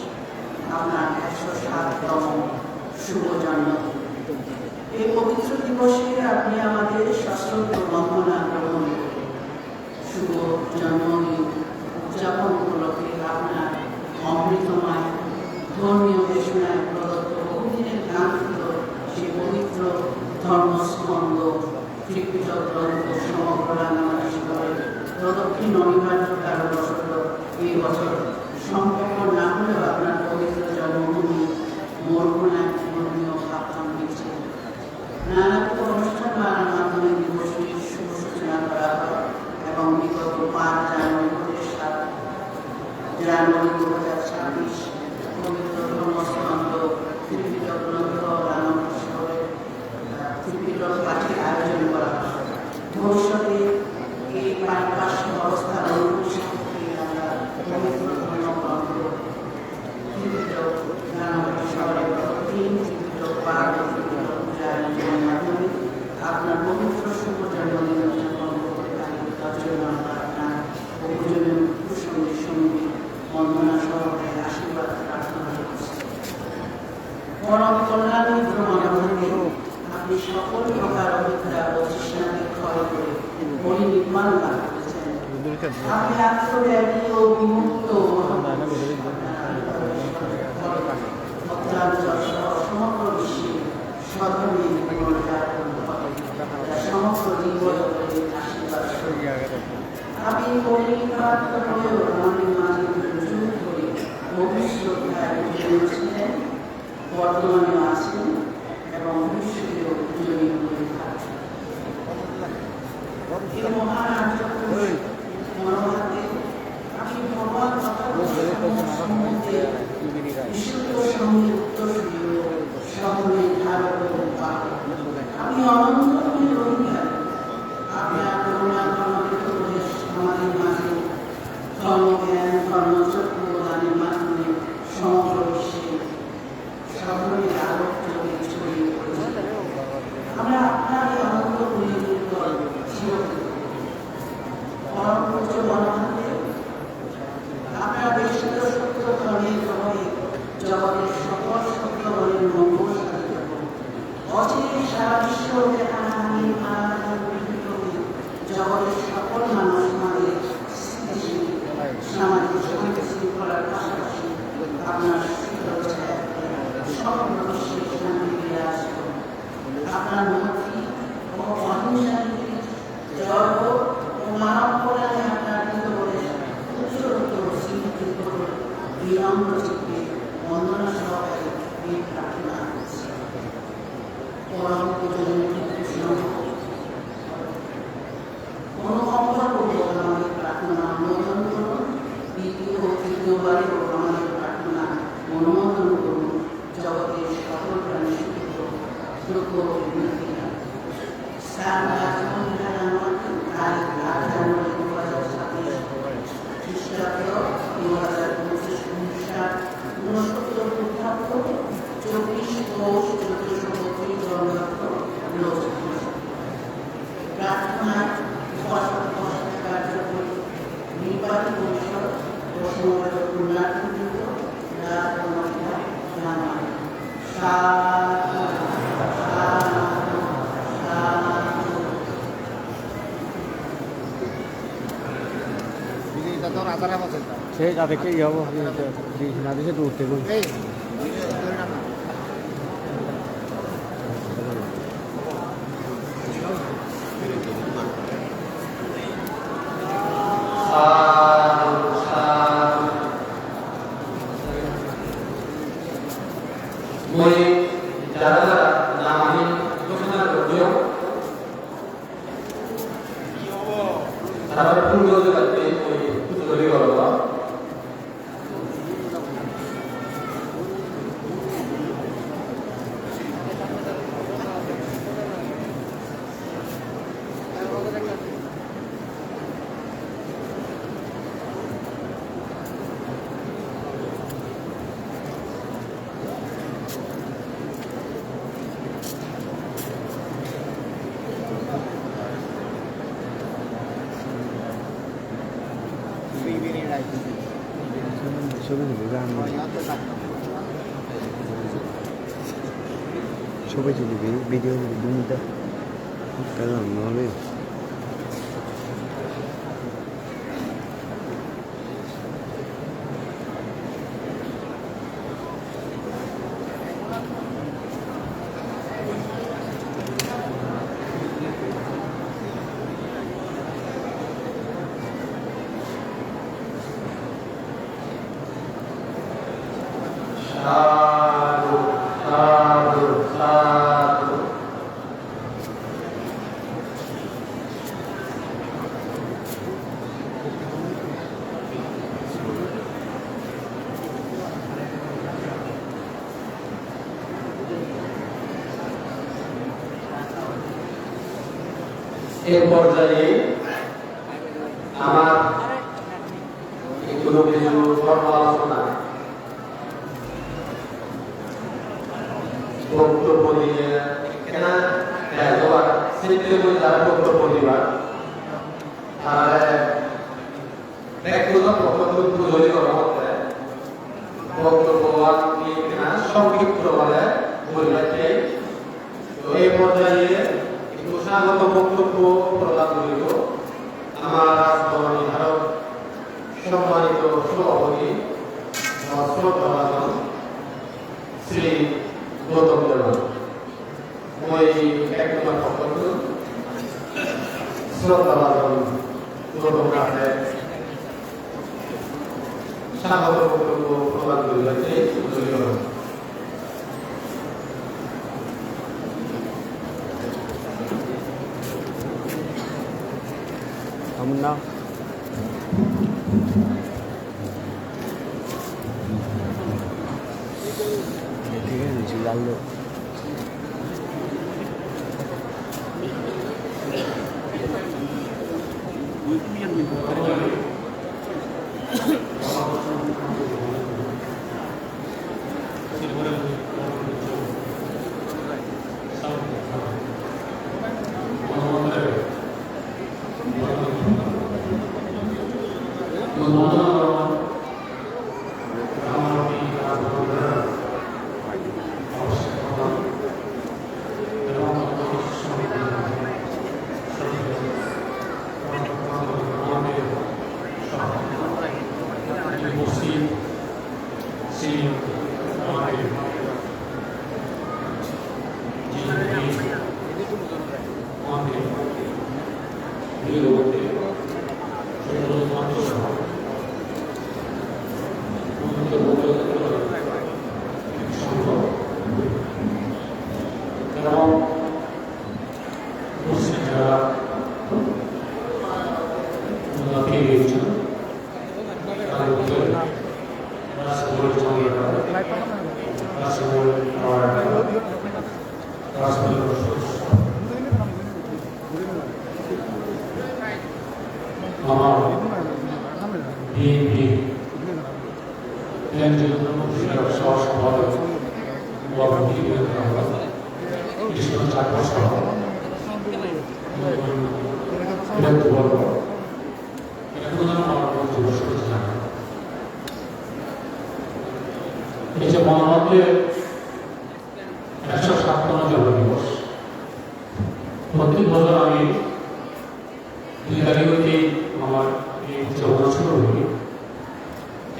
আপনার একশো সাততম শুভ জন্মদিন। এই পবিত্র দিবসে আপনি আমাদের সশ্রদ্ধ বন্দনা গ্রহণ করুন। শুভ জন্মদিন উদযাপন উপলক্ষে আপনার অমৃতময় ধর্মীয় দেশনায় প্রদত্ত বহুদিনের কাঙ্ক্ষিত সেই পবিত্র ধর্মস্কন্ধ ত্রিপিটক গ্রন্থ সমগ্র রাঙামাটি শহরে প্রদক্ষিণ অনিবার্য কারণবশত এই বছর সম্ভবপর না হলেও আপনার পবিত্র জন্মভূমি মোরকোনায় ধর্মীয় ভাবধান হয়েছে। নানাবিধ অনুষ্ঠান মালার মাধ্যমে দিবসটির শুভ সূচনা করা হয় এবং বিগত পাঁচ জানুয়ারি হতে সাত জানুয়ারি দু হাজার ছাব্বিশ পবিত্র ধর্মস্কন্ধ ত্রিপিটক গ্রন্থ রাঙামাটি শহরে, আহ, ত্রিপিটক পাঠের আয়োজন করা হয়। ভবিষ্যতে এই পারিপার্শ্বিক অবস্থার অনুকূল সাপেক্ষে আমরা পবিত্র ধর্ম আপনার পবিত্র শুভ জন্মদিন উদযাপন করতে পারি, তার জন্য আমরা আপনার প্রভুজনের সঙ্গে সঙ্গে বন্দনা সহকারে আশীর্বাদ প্রার্থনা করছি। পরম করুণাময় প্রভু, আপনি সকল প্রকার অবিদ্যা ও তৃষ্ণাকে ক্ষয় করে পরিনির্বাণ লাভ করেছেন। আপনি আত্মত্যাগী ও বিমুক্ত মহাপুরুষ। অত্যাচার সহ সমগ্র বিশ্বে স্বধর্মে পুনর্জাগরণ ঘটে, যা সমগ্র জীবজগতের আশীর্বাদ স্বরূপ। আপনি পরিণীতা হয়েও আমাদের মাঝে যুগ যুগ ধরে ভবিষ্যৎ ছিলেন, বর্তমানেও আছেন এবং ভবিষ্যতেও পূজনীয় হয়ে থাকবেন। এই মহান আর্য পুরুষ মনোভাবে আপনি ভগবান তথাগত সম্বন্ধে বিশুদ্ধ সঙ্গে উত্তরসূরি ও সকলের ধারক ও বাহক। আপনি অনন্ত গুণের অধিকারী। আপনার করুণা কর্মযুক্ত হয়ে আমাদের মাঝে ধর্মজ্ঞান, ধর্মচক্ষু প্রদানের মাধ্যমে সমগ্র বিশ্বে সকলের আলোক জ্যোতি ছড়িয়ে পড়েছে। আমরা আপনার এই অনন্ত গুণের উপর চিরকৃতজ্ঞ। পরম পূজ্য মনোভাবে আপনার দেশীয় সত্য ধর্মের প্রভাবে জগতের সকল সত্য ধর্মের মঙ্গল সাধিত হোক। অচিরে সারা বিশ্ব হতে হানাহানি, মারামারি, বিভ্রান্তি, জগতের সকল মানুষ মাঝে স্থিতিশীল সামাজিক শান্তি শৃঙ্খলার পাশাপাশি আপনার শীতল ছায়াতে সমগ্র বিশ্বে শান্তি বিরাজ করুক। আপনার মৈত্রী ও অহিংসা নীতি জড় ও মানব কল্যাণে আপনার কৃতজ্ঞতা উচ্চরোত্তর স্বীকৃতি করুন। বিনম্র চিত্তে বন্দনা সহকারে এই প্রার্থনা করছি। পরম পূজনীয় কৃষ্ণ, অনুকম্পাপূর্বক আমাদের প্রার্থনা অনুমোদন করুন। দ্বিতীয় ও তৃতীয়বারেও আমাদের প্রার্থনা অনুমোদন করুন। জগতের সকল প্রাণী সুখী হোক, দুঃখ ও উন্নতি লাভ করুক। স্থান রাজমন্দিরা নামক তারিখ আট জানুয়ারি দু হাজার ছাব্বিশ খ্রিস্টাব্দ, দু হাজার পঁচিশ অনুসার ঊনসত্তর বঙ্গাব্দ, চব্বিশ পৌষ চোদ্দশো বত্রিশ বঙ্গাব্দ, রোজ। প্রার্থনায় উপাসক উপাসিকা কার্যকরী, নির্বাহী পরিষদ ও সমবেত পুণ্যার্থীবৃন্দ, রাজকর্মকর্তা, গ্রামবাসী। সাধু, সাধু, সাধু। বিজয়ীটা তো রাজারা বসে। সেই তাদেরকে ইয়ে হবো, না দিছে তো উঠতে বল। এই, এই, ধরে রাখ না। সাধু, সাধু। মই যারা যারা নাম আমি ঘোষণা করছি, তারা ফুল করতে পারবে, ওই ফুল তৈরি করবো। ছবি তুলি, গান তুলি। ছবি তুলিবি, ভিডিও তুলিবি, দুইটা। একটা গান হবে। সাধু, সাধু, সাধু। এ পর্যায়ে আমার কোনো কিছু ধর্ম আলোচনা Boktobbo diye ekkena dega jai, sekke mui jara boktobbo dibar, tarare bekkunor pokkottun pujoli gorongotte. Boktobbo ami ekkena songkhipto bhabe guribatte. To ei porjaye ekku sagoto boktobbo prodan guribo amar Rajbhaban Biharo sommanito sabhapati, sroddhabhajon Sri Gautam Debbarma. Mui bekkunor pokkottun sroddhabhajon Gautam Debbarmare sagoto boktobbo prodan guribatte pujoli gorongotte. Amun na. Amar B N P Tenjil Sriraksha Sabha Sabhapati Krishna Chakra Sabha, Bhante Borgo, ekhono amar mongol diboso janai. Ei je mone hotte eksho sattomo joba dibos, প্রত্যেক বছর আমি দুই তারিখ হইতে আমার এই উদযাপন শুরু হয়নি।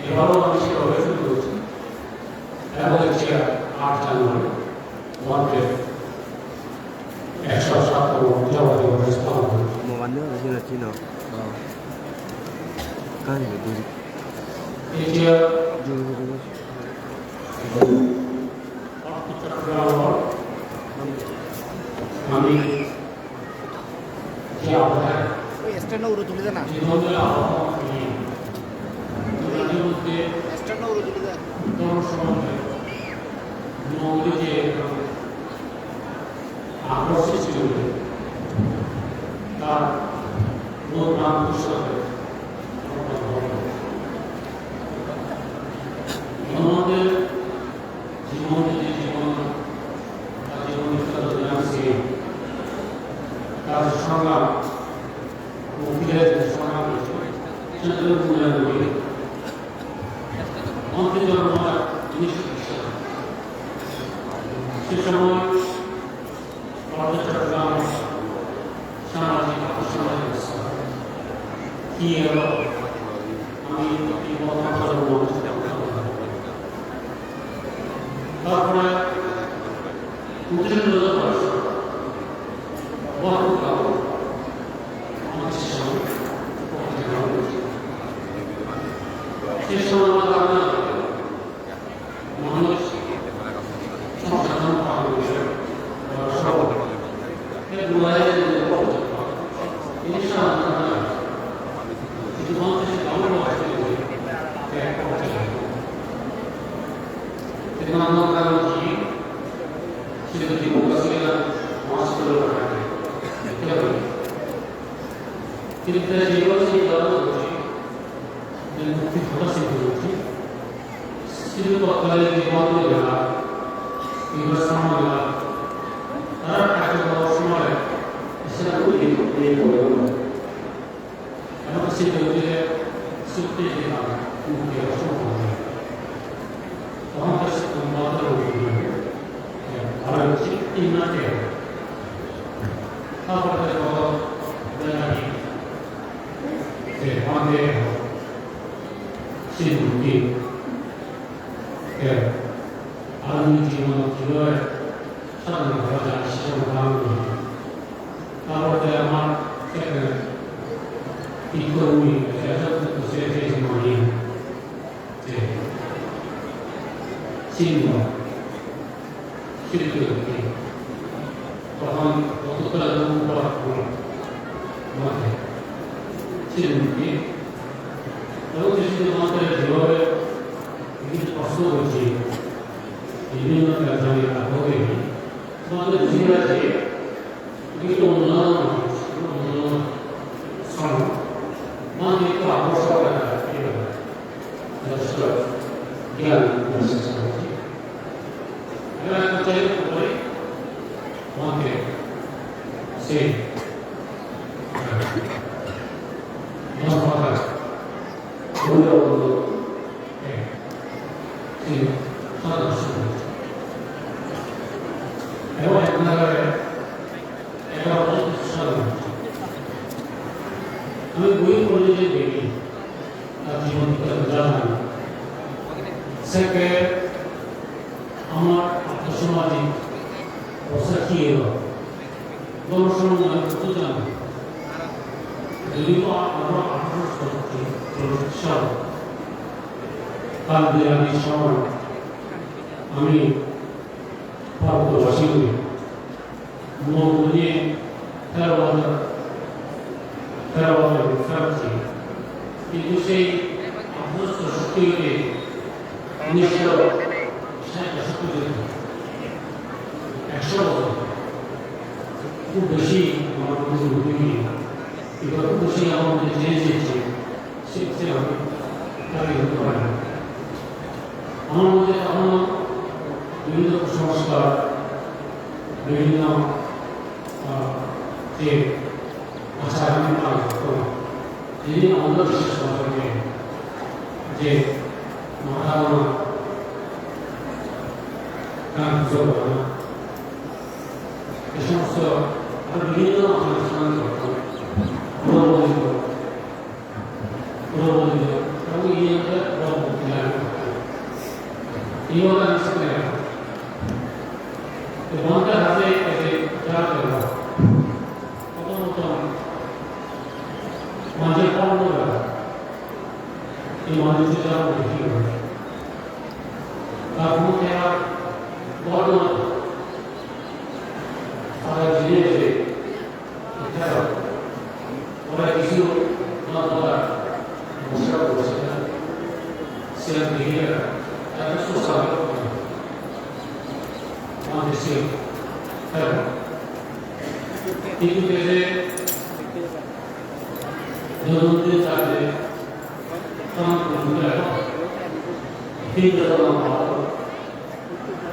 এবারও আমি সেভাবে শুরু করছি। এবং হচ্ছে আট জানুয়ারি মন্ত্রের একশো সাততম জবা দিবস পালন করছি। Mo bande aro sina chino. Kan ni duri. এই যে অর্থ চক্রাবর আমি যে অবদান ওই স্ট্যান্ডটা উড়ে তুলে দে না। জীবনের অবদান নিয়ে মাঝে মধ্যে স্ট্যান্ডটা উড়ে তুলে দে। ধর্ম সম্বন্ধে মৌলিক যে আগ্রহ সৃষ্টি হলে তার মূল প্রাণ উৎসবে আমাদের জীবন যদি জীবন, তার জীবন বিখ্যাত জনাব সিং, তার সংগ্রাম, মুক্তিযুদ্ধের সংগ্রাম রয়েছে, সেটা মূল্যায়ন করি। মন্ত্রী জনতা জিনিস সে সময় ভারত চট্টগ্রাম সামাজিক আর্থসামাজিক অবস্থা কি এলো? আমি এই কথা বলবো। তারপরে উত্তীর্ণ হওয়ার পর আমার শিষ্য, সে সময় আমার ধারণা মানুষ সংসাধন পাওয়া গেছে, সব এই দুবাইয়ে যে লোক, এই সাধারণ শুধুমাত্র সে গাঁও বাসী বলে, যে একটা হচ্ছে। এখানে আমার কারণ কি? সেটা কি বোকা ছিল না? মাছ করে ওঠা। কিন্তু তাই যেভাবে সেই কারণ হচ্ছে, যে মুক্তি ঘটা সিদ্ধ হচ্ছে, শুধু তৎকালীন যে মাত্র দেখা, Ibar samane tara thakte boro somare Islam udi udi bolo. Emon se udi udi se udi udi na, udi udi somare. Tohon to se udi udi udi. Aro se tin na te. Tarpore to bela ni. Se mane se udi. Aro jibonot kibabe sadhana gora jai, se sadhana gora jai. Tarpore te amar sekkene ikko uni, se sotto se, se, se mani. Se. Sinno. Sinno. Tohon kotto tara upor upor. Mane. Sinno. Aro jodi amar jibabe Ini kosho hoiche, ini na kajani na hobe. Mane bujhi gele je, ini to onno, onno, sono. Mane to amar sob jotesto gyan, jotesto hoiche. Ebar ekta chai kori, mane se, mane hoda, onno, onno, Ami boi pore je degi, tar jibon bujha jai. Sekke amar artho samajik obostha hi elo? Jonosamaj ami kotto jani. Jodi ba amra athroso chorchit sal, Kandirani somoy ami Bharatbasi guri, mo gune tero hajar, tero hajar guri ferachi. Kintu sei athroso sottotti guri Unisho sait bojor pojjonto, eksho bojor, khub besi amar moddhe unnoti oye, ebar khub besi amar moddhe change eje, se, se ami dagi hoite pari na. Amar moddhe ekhon bibhinno kusanskar, bibhinno, ah, je achar ami palon gotton, jini amar bishesho bhabe je mata gana, gan pujo gana, ei somosto aro bibhinno onusthan gotton, pujo gotton, pujo gotton, aro iye amar pujo gotton. Iye amar sibere. Te bhante haje eje jara deba. Prothom prothom manje pon no deba. Ei manje se jara deba hi oi. Tar bhante ar bor no. Sara jine eje Ora kichu na ora mosra bojhe na, siyan dikhe na, eta sosa na, ama desi, eta. Kintu kese, jonon de tade, tama kundu na, kintu tama pa,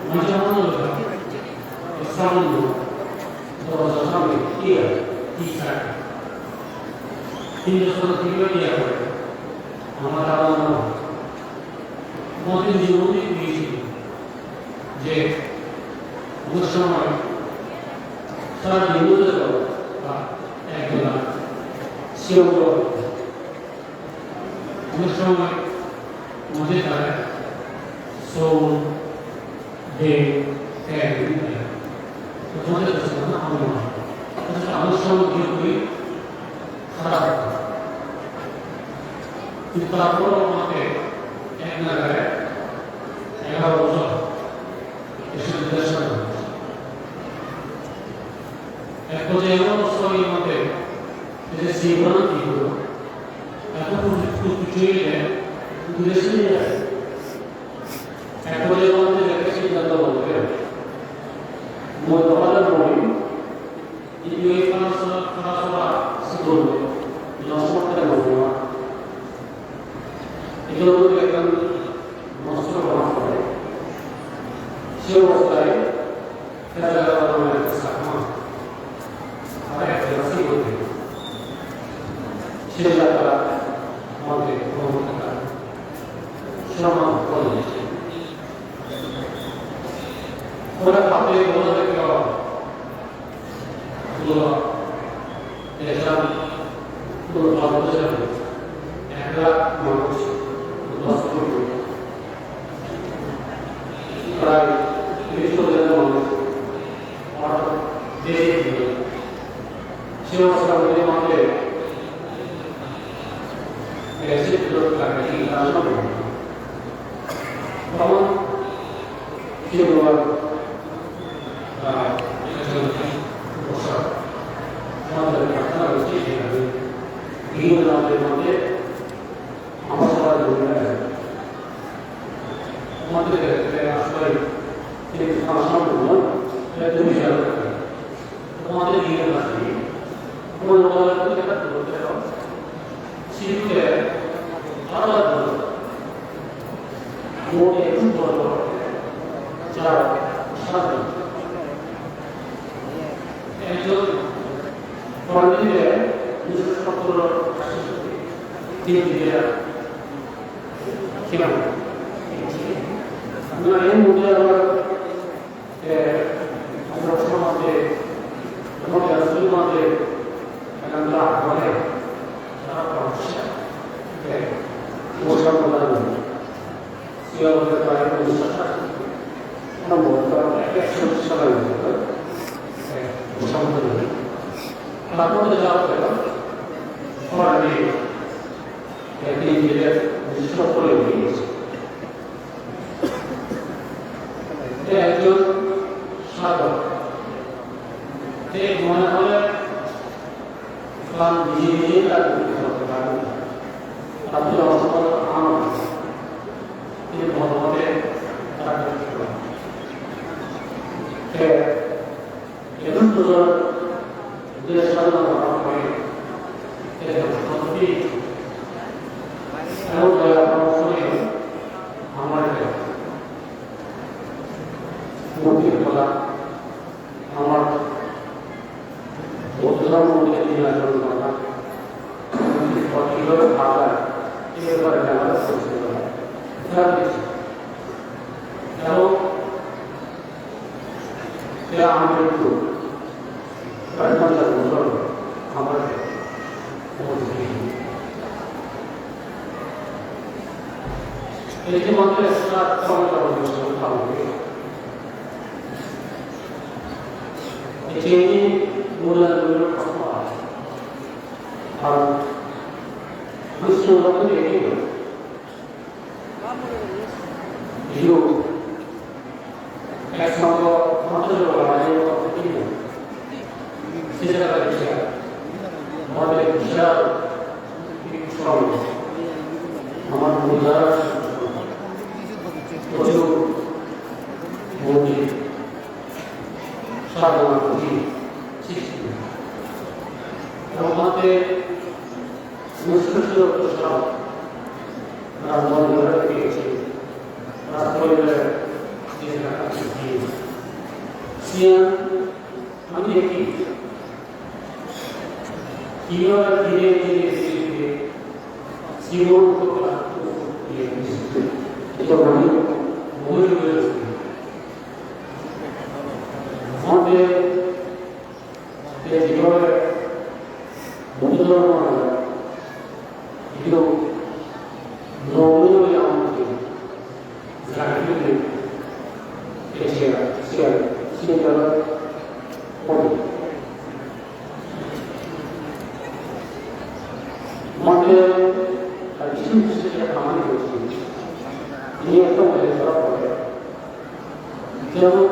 Manja mano lega, samun, doroja samne, iya, isa. Hindu soro tiyo iya kore. Ama tara mano. Modi jibone bujhi je, onek somoy sara din dhore to, ba, ek bela, siyo Onek somoy manje tare soul, brain, head, to manje to somoy na amar. To amar somoy guri guri harap. Kintu tarpor amare ek nagare egaro bojor Isor didar sane. Ek bojor emon obosta oye amare, je se Quran ki hoy, eto kuch, kuch, kuch hoye, kuch hoye se nahi. Ek bojor amare jake siddhanto hoye, moi tohale moi, jodi oi khana sora, khana sora siddhanto, nosto korte hoy na. Eto hoye ekkan nosto hona pore. Se obosthay Ora parte di quello che però, quello che già, quello che già, è ancora, ma non c'è, non posso più. Ora, il rischio della morte, ora, vedi, se non sapevamo che, eh, se tu lo fai, ti lascio. Ama ki olarak, aa, ekjon bosa, amar ekta ucit je ami, giyonde amar sara dunia, amar ekta ashoy, ekta ashoy, ekta dunia. Tomar diye na, tomar loge ekta group elo, sibe aro mo ekku bor bor, jara sadu. Ekjon pondite nijor sotro diye diye, kiyan? Na, er moddhe amar Eh, amar somaje, amar somaje, ekkan lag mane, tara pansha, eh, mosa mosa, siya hote pare mosa, na mosa, ekso sala, eh, mosa mosa. Tarpore ja hobe, amar ei, eh, tin jile, bisesh kore ei, Te ekjon sadhok. Te mone hole plan nije nije tar করতে পারে। তাতে অসফল আমার। তিনি ভগবতে তাকে তে এখন তো যে সাধনা করা হয়, এটা সত্যি এমন দয়া করা হয়, আমার এটা মুক্তির কথা, আমার বৌদ্ধ ধর্ম মধ্যে দিন আচরণ করা, মুক্তির পথ কিভাবে পাওয়া যায়, এ ব্যাপারে জানার চেষ্টা করা। এবং তে আমাদের একটু প্রার্থনা করতে হবে। আমাদের এই যে মাত্র একটা কথা বলবে, এই যে এই মূল্যায়ন প্রশ্ন আছে, আর বিষ্ণু রতন এই Io, ex modo, quanto devo lavorare io? Sì, c'è la vecchia. Modo ufficiale, il suono. Ma non mi dà. Oggi, oggi, sarà così. Sì, sì. Trovate Muskil se to sab Ram Mandir ke piche, Ram Mandir ke piche. Siyan ami dekhi, kibar dhire dhire dhire dhire jibon ko prapto hoye gese. Eto bhul, bhul hoye gese. Amader Te jibone Buddho dhormo idu nomino yamti jagite echia sia sia jara pori. Mate ar kichu kichu jara hamani hoyechhe. Ini ekta mane dhora pore. Jemon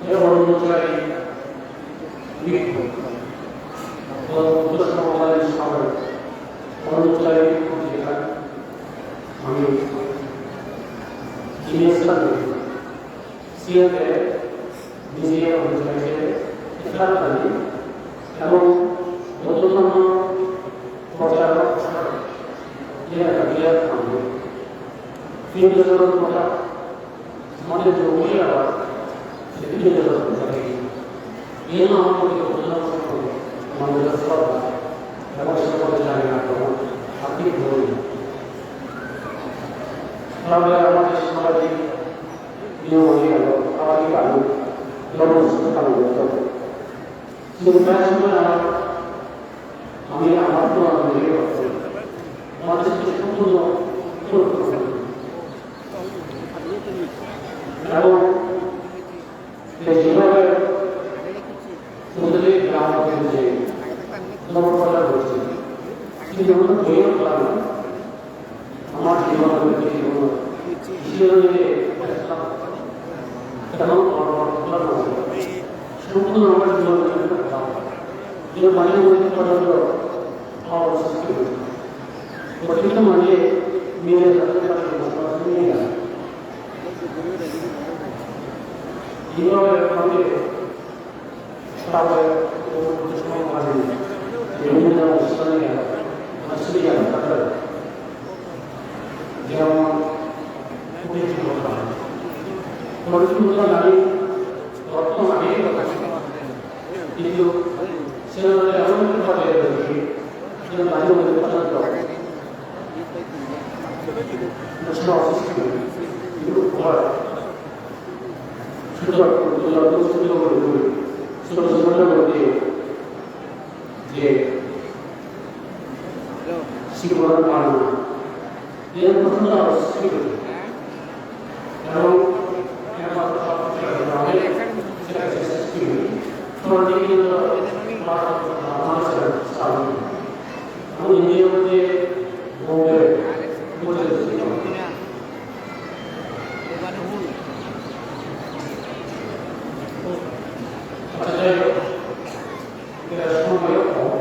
Ei Brahmachari bhikkhu, Buddho somabari sabe Brahmachari bhikkhu jeta ami jiniye sani, siyate nije Brahmachari je sani, ebong Buddho dhormo prochar prochar, ye ekta birat kam. Tin bochor prochar Mane jogoi abar Iyen amar mone hoi na, mane, sroddha, ebong sroddha jani na, ar ki bol. Tahole amader samajik niyom oi gelo, samajik kanun, dhormo sanskar kanun. Kintu pray somoy amar, ami amar puron guri, amader somporko, somporko. Ebong ei jibone totally gramot je dhormo prochar gojje, kintu hono boiyo pora nei. Amar jibon hoide jibon, jibone je ekta, ekta dhormo prochar gojje, somporko amar jibone ekta, je mane mane prochar gojje, amar sisti gojje. Prottekta manje mile jate pare, manje mile. Iyen ole manje tawe, o, o, o, manje, je mile jate pare, manje mile jate pare. Jemon, porichorja. Porichorja nai, ortho nai, kintu siyan ole emon ekta porichorja, je manje manje porichorja. Nosto sisti oi. Kintu oi. Sutor, sutor, sutor, sutor, sutor, sutor, je Sigoran parna. Iyan prothom aro sigoran. Ebong ekbar prothom sigoran aro sigoran. Prothom sigoran aro sigoran. Ami India moddhe Bombay, Bombay. Accha, jai hok. Te somoy hom.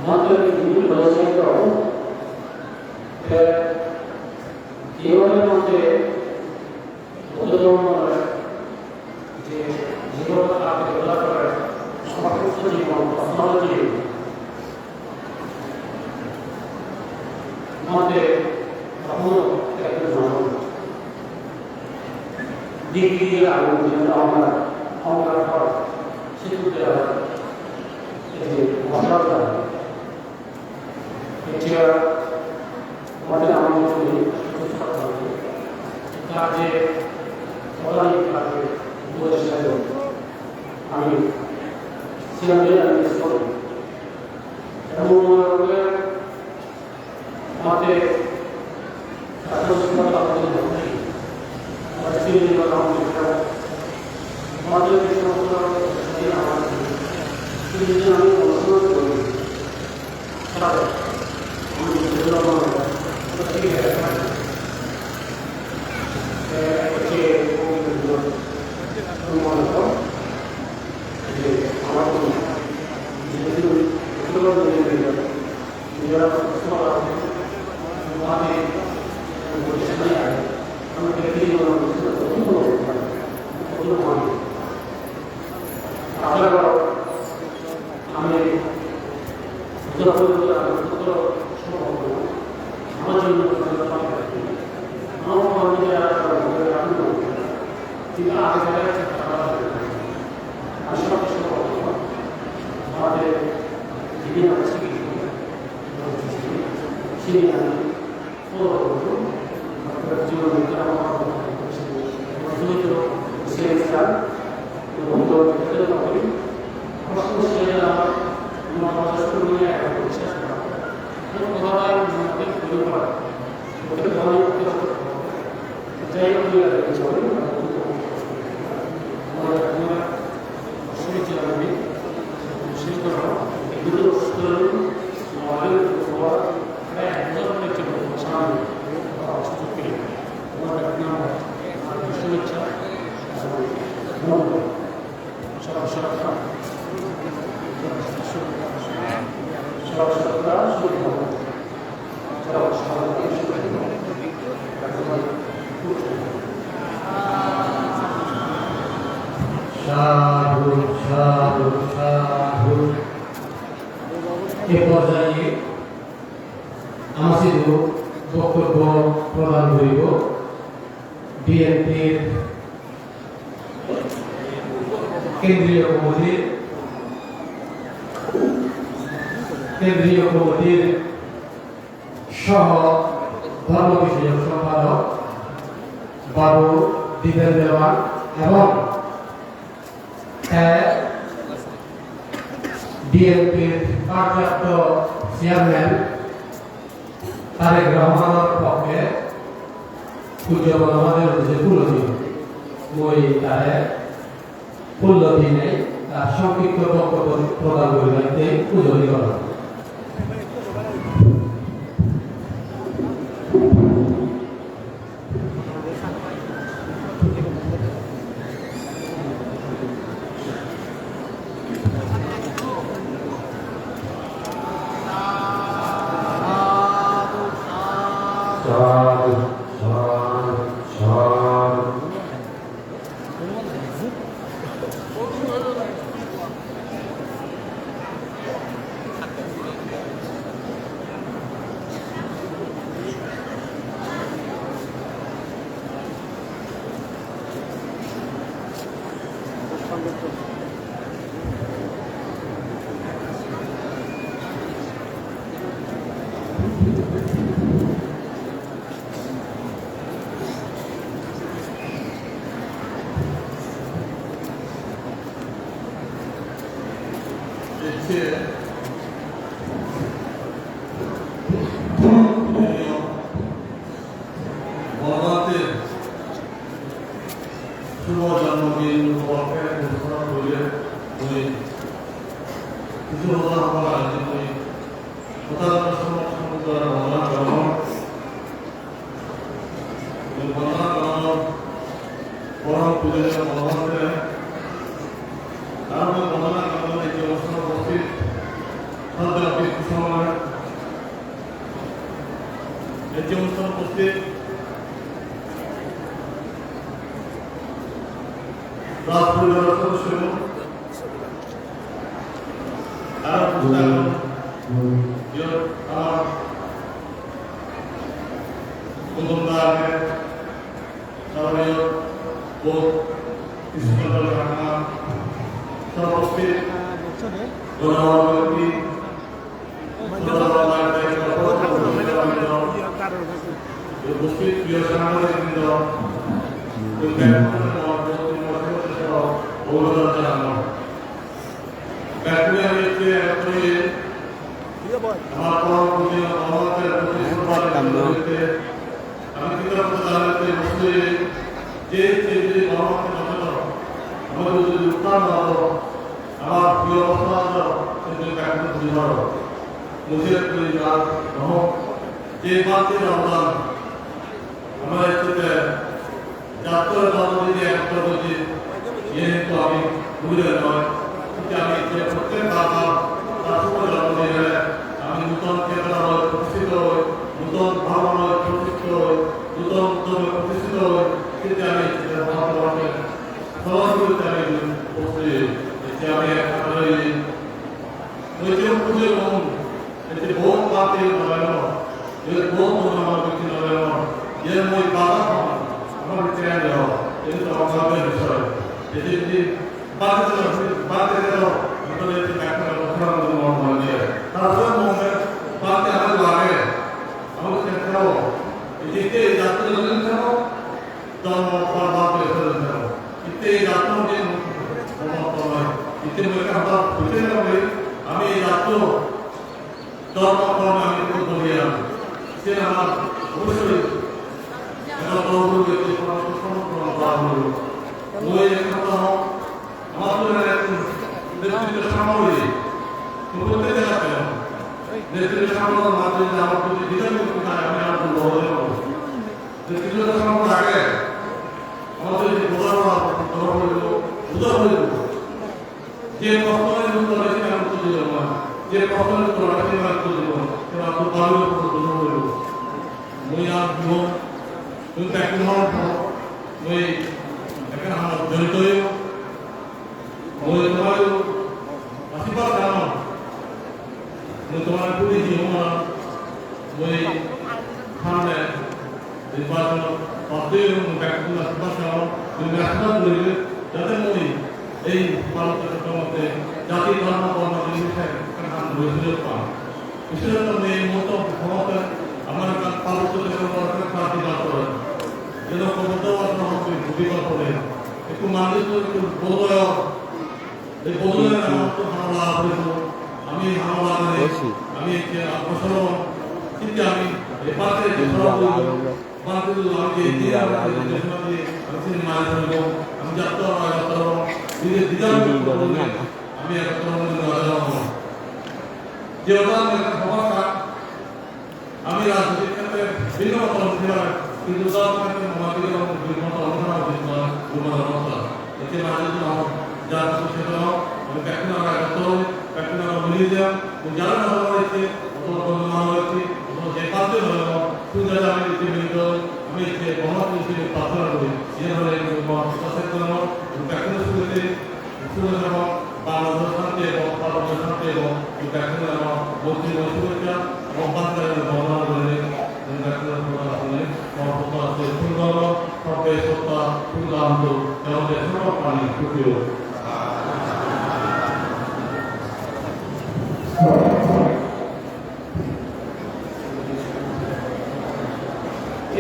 Matro tin din boyos to. Te jibonor moddhe Buddho dhormo je jibon age bola pore, somosto jibon, somosto jibon. Moddhe hono ekta jibon. Digdi agun jibon amar, amar hor, situ dera, ei je mosla dera. Ecche amader amar jodi kaje, orai kaje, bujhe sare, ami siyan doi ami sori. Emon mone hole Mate, Sadhu, sadhu, sadhu. Ei porjaye amar sidu boktobbo prodan guribo B N P-r কেন্দ্রীয় কমিটির, কেন্দ্রীয় কমিটির সহ ধর্ম বিষয়ক সম্পাদক বাবু দ্বিজেন দেওয়ান এবং বিএনপির ভারপ্রাপ্ত চেয়ারম্যান তারেক রহমানের পক্ষে পূজ্য বড় ভাইর উদ্দেশ্যে ফুল দিও। মই তারে ফুল দিনে তার সংক্ষিপ্ত বক্তব্য প্রদান করিবার পুজো নিবেদন। Sadhu, sadhu, sadhu. বড় ভাইর শুভ জন্মদিন উপলক্ষে ঘোষণা করিয়া মনে কিছু কথা বলা হয়েছে। প্রধান সমস্যা বলা হলো, বলা হলো, পরম পূজনীয় বড় ভাইর, তার উপরে বন্দনা কামনা এই যে অনুষ্ঠানে উপস্থিত, শ্রদ্ধা অতীত সময়, এই যে অনুষ্ঠানে উপস্থিত রাজ পরিবারের সদস্যগণ, তারা উপস্থিত আছেন। ইয়ো, আমার প্রথম দাগে, তারপরে ইয়ো, বহুত স্কুল রাখা, সব উপস্থিত, ধন্যবাদ ব্যক্তি, উপস্থিত প্রিয় সাংবাদিকবৃন্দ, অভিবাদন জানানো। ব্যাকুলে আমি একটু এক করে আমার পরম পূজনীয় মহামাতার প্রতি শ্রদ্ধা নিবেদন করতে আমি কৃতজ্ঞতা জানাতে বসে যে, যে, যে মহামাতার কথা আমার যদি উত্থান না হতো, আমার প্রিয় অবস্থা হতো, সেদিন ব্যাকুল পরিবার, মুঝে পরিবার, যে বাদ দিয়ে রমজান, আমরা একটু যাত্রার জন্মদিনে একত্র হয়েছি, ইয়ে কিন্তু আমি ভুলে নয়, কিন্তু আমি যে প্রত্যেক বাবা তার শুভ জন্মদিনে আমি নূতন চেতনা হয়ে প্রতিষ্ঠিত হই, নূতন ভাবনা হয়ে প্রতিষ্ঠিত হই, নূতন উদ্যমে প্রতিষ্ঠিত হই, কিন্তু আমি সেটা ভাবতে পারছি না। সমাজগুলোতে আমি উপস্থিত হই, যে আমি এক হাজারে ওই যে উপজেলা এতে বহুত পার্টি লাগানো, এর বহুত মনোমালিন্য লাগানো, এর মই বাধা পাবো, আমার চেয়ার দেওয়া, এটা তো অভাবের বিষয়। এতে যদি বাধা দিল, বাধা দিল, তাহলে এতে একটা কথা আমাদের মন মনে যায়। তারপরে মনে বাধা আমার লাগে, আমাদের ক্ষেত্রেও, এদিকে এই যাত্রা যদি থাকো, ধর্ম কর্ম করে ফেলতে হবে। এতে এই যাত্রা যে সমাপ্ত নয়, এতে মনে আমরা বুঝে নেবে, আমি এই যাত্রা ধর্ম কর্ম আমি করতে বলিলাম, সে আমার অবশ্যই এটা তহবিল ব্যক্তি পরামর্শ সমর্থন করা হলো। ওই একটা তো আমার তো এখানে একজন নেতৃত্ব সামগ্রী, তো করতে গেলাম কেন? নেতৃত্ব সামগ্রী মাঝে যে আমার প্রতি বিধান করতে চায়, আমি আমার বড় হয়ে যাবো। নেতৃত্ব সামগ্রী আগে আমাদের যে বোঝা করা, বোঝা হয়ে যাবো। যে প্রশ্নের উত্তর আছে, আমি উত্তর দিলাম না। যে প্রশ্নের উত্তর আছে, আমি উত্তর দিলাম না। কেন? আপনি ভালো উত্তর দিলাম, বলবো। মই আর জীবন, তুমি তো একটু মনে করো, মই এখানে আমার জড়িত হয়ে, মই তোমার আশীর্বাদ জানো। মই তোমার প্রতি জীবন, মই সামনে নির্বাচন পাতে এবং ব্যক্তিগত আশীর্বাদ জানো। তুমি আশীর্বাদ করবে, যাতে মই এই পার্বত্য চট্টগ্রামে জাতি ধর্ম বর্ণ নির্বিশেষে একখান বই সুযোগ পান। বিশেষত এই মতো সমাজে আমার একখান পার্বত্য চট্টগ্রামের একখান প্রার্থী লাভ করেন। যেন কবিতা বাসনা হবে, কবি কল্পনে একটু মানুষ একটু বোধ হয়। এই বোধ হয় আমার তো ভালো লাগা হয়েছে। আমি ভালো লাগা নেই। আমি একটি অগ্রসর হলাম। কিন্তু আমি এ পাশে একটি সভা করলাম। বাকি তো আমি যে, যে আমরা যে, যে সময় দিয়ে আমি সিনেমা হলে চলবো, আমি যাত্রা হয়, যাত্রা হবো, ধীরে ধীরে আমি করতে করতে আমি একটা কোনো দিন রাজা হবো না। যে ওটা আমি একটা সমস্যা, আমি রাজনৈতিক ক্ষেত্রে ভিন্ন মতামত দিতে পারি, কিন্তু উদাহরণ ক্ষেত্রে মতামত দিলে আমার ভিন্ন মতামত দেওয়া উচিত নয়, ভিন্ন মতামত। এতে মাঝে যদি আমার জাত সেটা আমি প্রার্থনা করা করতে হবে, প্রার্থনা করা মিলিয়ে দেওয়া, এবং যারা মতামত দিচ্ছে, অথবা বর্ণনা রয়েছে, অথবা যে পাঁচজন হলো, শুধু যারা আমি লিখে মিলিত হই, আমি যে মহাপুরুষকে প্রার্থনা করি, যে ধরনের মহাপুরুষ আছে, কোনো প্রার্থনা শুরুতে, শুরু যখন বাংলাদেশ শান্তি এবং ভারতবর্ষ শান্তি এবং প্রার্থনা এবং মৈত্রী এবং শুভেচ্ছা এবং বাংলাদেশ বর্ণনা করে, প্রার্থনা প্রদান আসলে মহাপুরুষ আছে, সুন্দর, সর্বে সত্তা, সুদান্ত, এবং যে সর্ব প্রাণী সুখী হোক।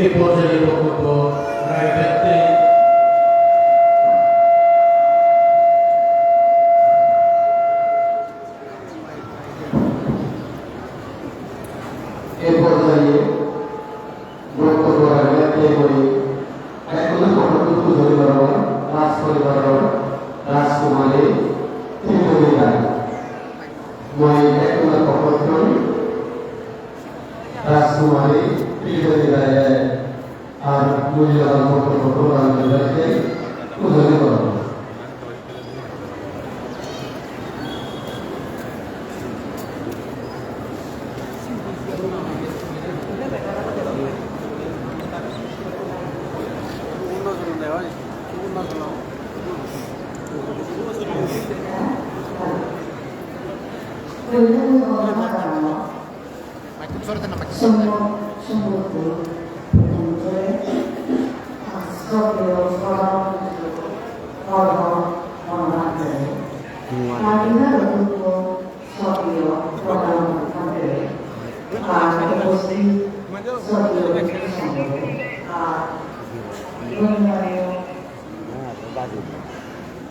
এ পর্যায়ে বক্তব্য রাখবেন। এ পর্যায়ে বক্তব্য রাখবেন। এখন বক্তব্য রাখবেন রাজ পরিবারর রাজকুমারী ত্রিবেণী রায়। মই এখন বক্তব্য রাজকুমারী ত্রিবেণী রায় আর মূল্যবান বক্তব্য প্রদান করতে উদ্যোগী করব। Somo, somo, somo, somo, somo, somo, somo, somo,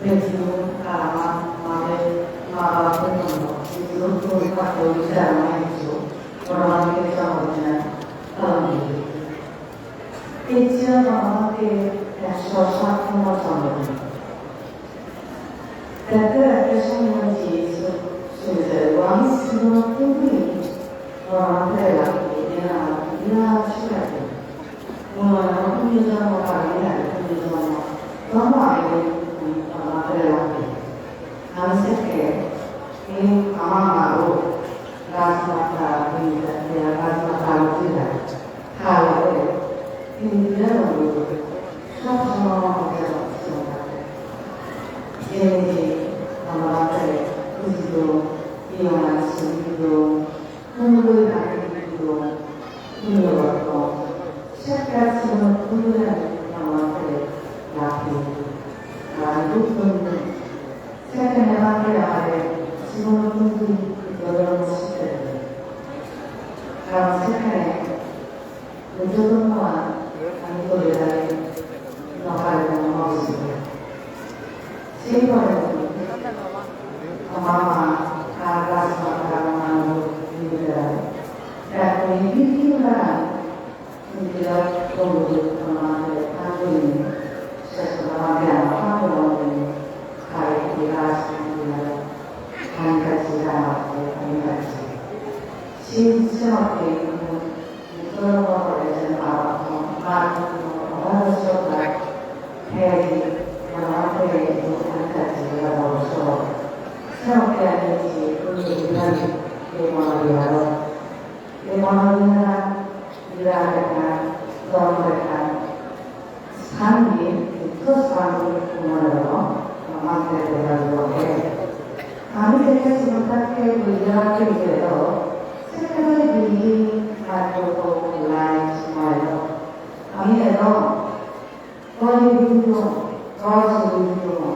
Bejinot karam mare ma babottun hono, bejinot tumi patto uri jana hissu, Bhogoban ke jomot dinei tolon diye. Ecche Bhogoban ke ekso sat number jomot dinei. Tette ekko somoy je su-, sujai, ami sigun tumi Bhogoban ke lageye, ena birat sujai. Mui mone hoi punyo jonmo pari nai, punyo jonmo. Tomo age mui ama pore lage. Ami sekke, ei ama maro rajmata, rajmata, rajmata ujila. Tale, tini dile no sob somoy oje. Ei ama pore bujido, iyan sujido, Tumi loi lagei didung, tumi loi lagei didung. Sekkar sigon tumi loi lagei didung, amare lagei didung. Lagei didung. Sekkene lagei amare sigon tumi loi lagei didung. Karon sekkene Joton noa, ami dole dale no paribong, no bujibong. Sei poredi ama ma ar rajmata manu nijera ekko nirikhi guri nijera bondhu ama than gurinei ses gotton ama than gurinei hai rajmata than gacche, rajmata than gacche. Sei, sei hotte Buddho dhormo hoide je Bhagavatam, Bhagavatam hoide je Bhagavatam, ei Monobihar, ei Monobihar, birat ekkan, dhormo ekkan. Sani, Buddho sani mone holo, amar dega jai. Ami jekke sigon thakke buji ageyi je aro, sekke building, microphone, light, mobile. Ami edong, ghor building, ghor building.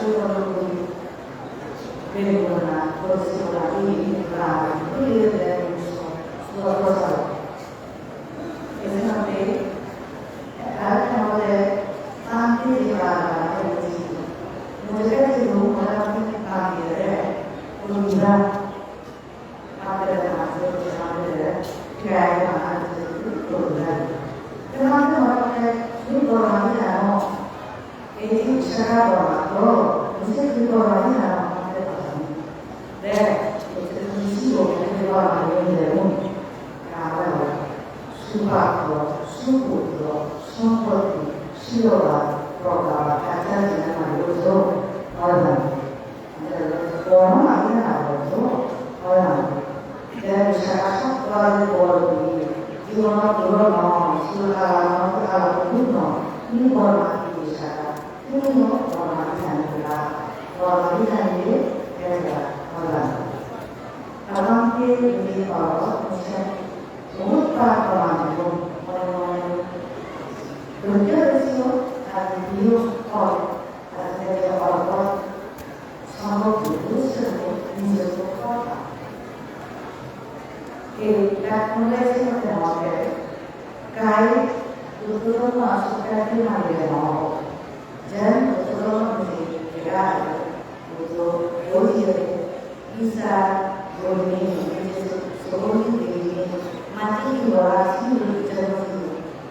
sugor guri, bebona, porisi gora, bibhinno gora, bibhinno gora, sugor gora. Ese mate, ekkan mate, santi je gora, gora, mujhe kya chaiye, mujhe apni santi de, puriba. Ei je Vishakha Borma to, ei je Borma ni na, de, ei je Borma ni de, Borma ni de, Subhagyo, Suputro, Sompotti, Siloban, Progga, Acharya, Manujo, Orban. Borma magi na hoito, oi na. Te Vishakha sotto age bor di, jibonot duro no, sul hala no, hala no, ni bor magi Vishakha, ni no bor magi jani la, bor magi jani le, te la, oi na. Abang ke ni bor, ni se, bahut bar proman dibo, mone mone. Dhorjo dhorjo, ar video call, ar video call. Sombhob Buddho sromok nijotto hoda. Ei bekkune senotte hoide, gai Buddho dhormo asokta hi mane no obo. Jen Buddho dhormo nije lega age, Buddho hoye, Isar, Gurme, Jesu, Sohoni, Gurme, mati ki bola, sindhu, Janma,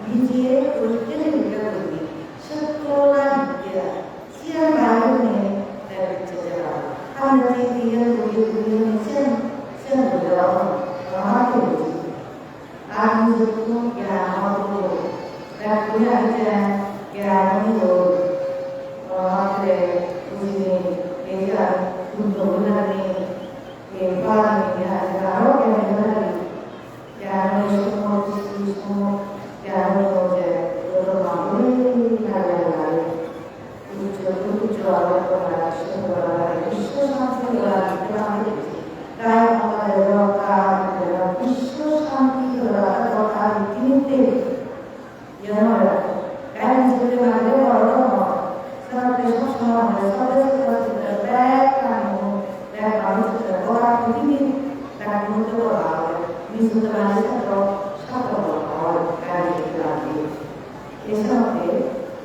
nije, Gurme, Gurme, Sotto la Vidya. Siyan Bible-e David-e jeba. Hande ti tiyan guri guri siyan, siyan guri agon. Rama ke buji. Ar nijotto gyan hobo. David-e age gyan hobo. Rama ke buji ni, eja punno guri ni, e pala ni, aro gyan guri ni. Gyan hobo,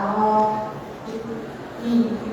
aro hi, hi, hi,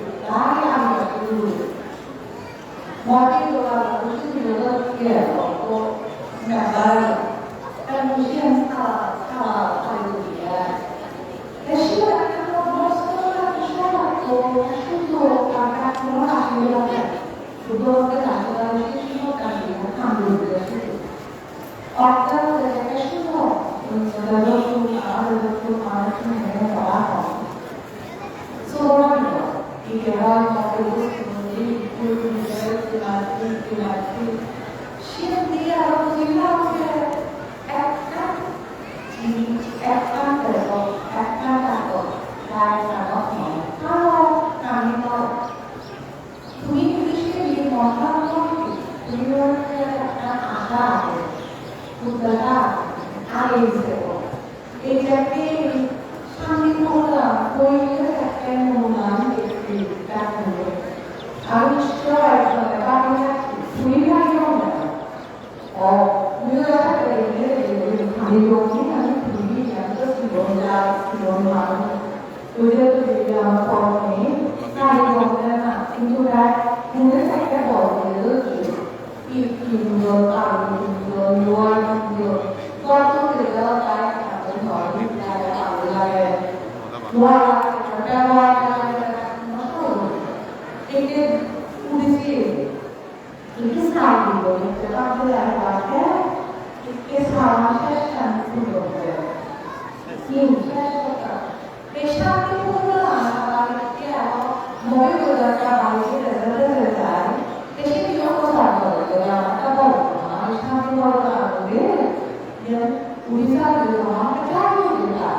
Bari ami ekku duri. Modi dogan do sidi do ye ko member. Kan musi an kala kala kala duri ya. Te siyot ekkan bosto ekkan siyot ekkan sundo ekkan ekkan asile. Buddho bhante asile siyot ekkan ekkan guri diye siyot. Ortho olode ekkan sundo, sundo ekkan sundo, ekkan sundo, ekkan sundo. So, ike oi, ike oi, ike oi, ike oi. Siyen diye aro bujina hoide ekkan jinis, ekkan dego, ekkan dago, gai dago, balokkani dago. Tumi jodi siyen mono goro, tumi olode ekkan asha age, uddasa age, age sebo. Ei jatte santi program hoile jatte monan ekটু ডাক দিলে। আমি নিশ্চয় একজনকে পাঠিয়ে রাখছি, তুমি ভাই বোন। ও, তুমি ওরা করে দিয়ে দিয়ে দিয়ে খালি লোকই আমি তুমি আমি তো জীবন যা জীবন ভালো। ওই যে তো যদি আমার পর নেই, খালি লোক না, কিন্তু তার মনে একটা বড় হয়ে রয়েছে। Ittun do, aruttun do, luattun do, kotto dega pai, ato noi, dega aru lage. Lua lage, bebohar lage, nosto oi jebo. Ekke udisi, ekke sal dibo, ekke bhante lage bhante, ekke sal sesh tan dibo. Hi, sesh hoda. Ei shanti purno lama bari ke aro mobe goda ka bari ke result result ai. Te se niyo ko sa ko de ya ta bo ma ei shanti purno lama de. Ye Odisha de ma ke ja ni de ta.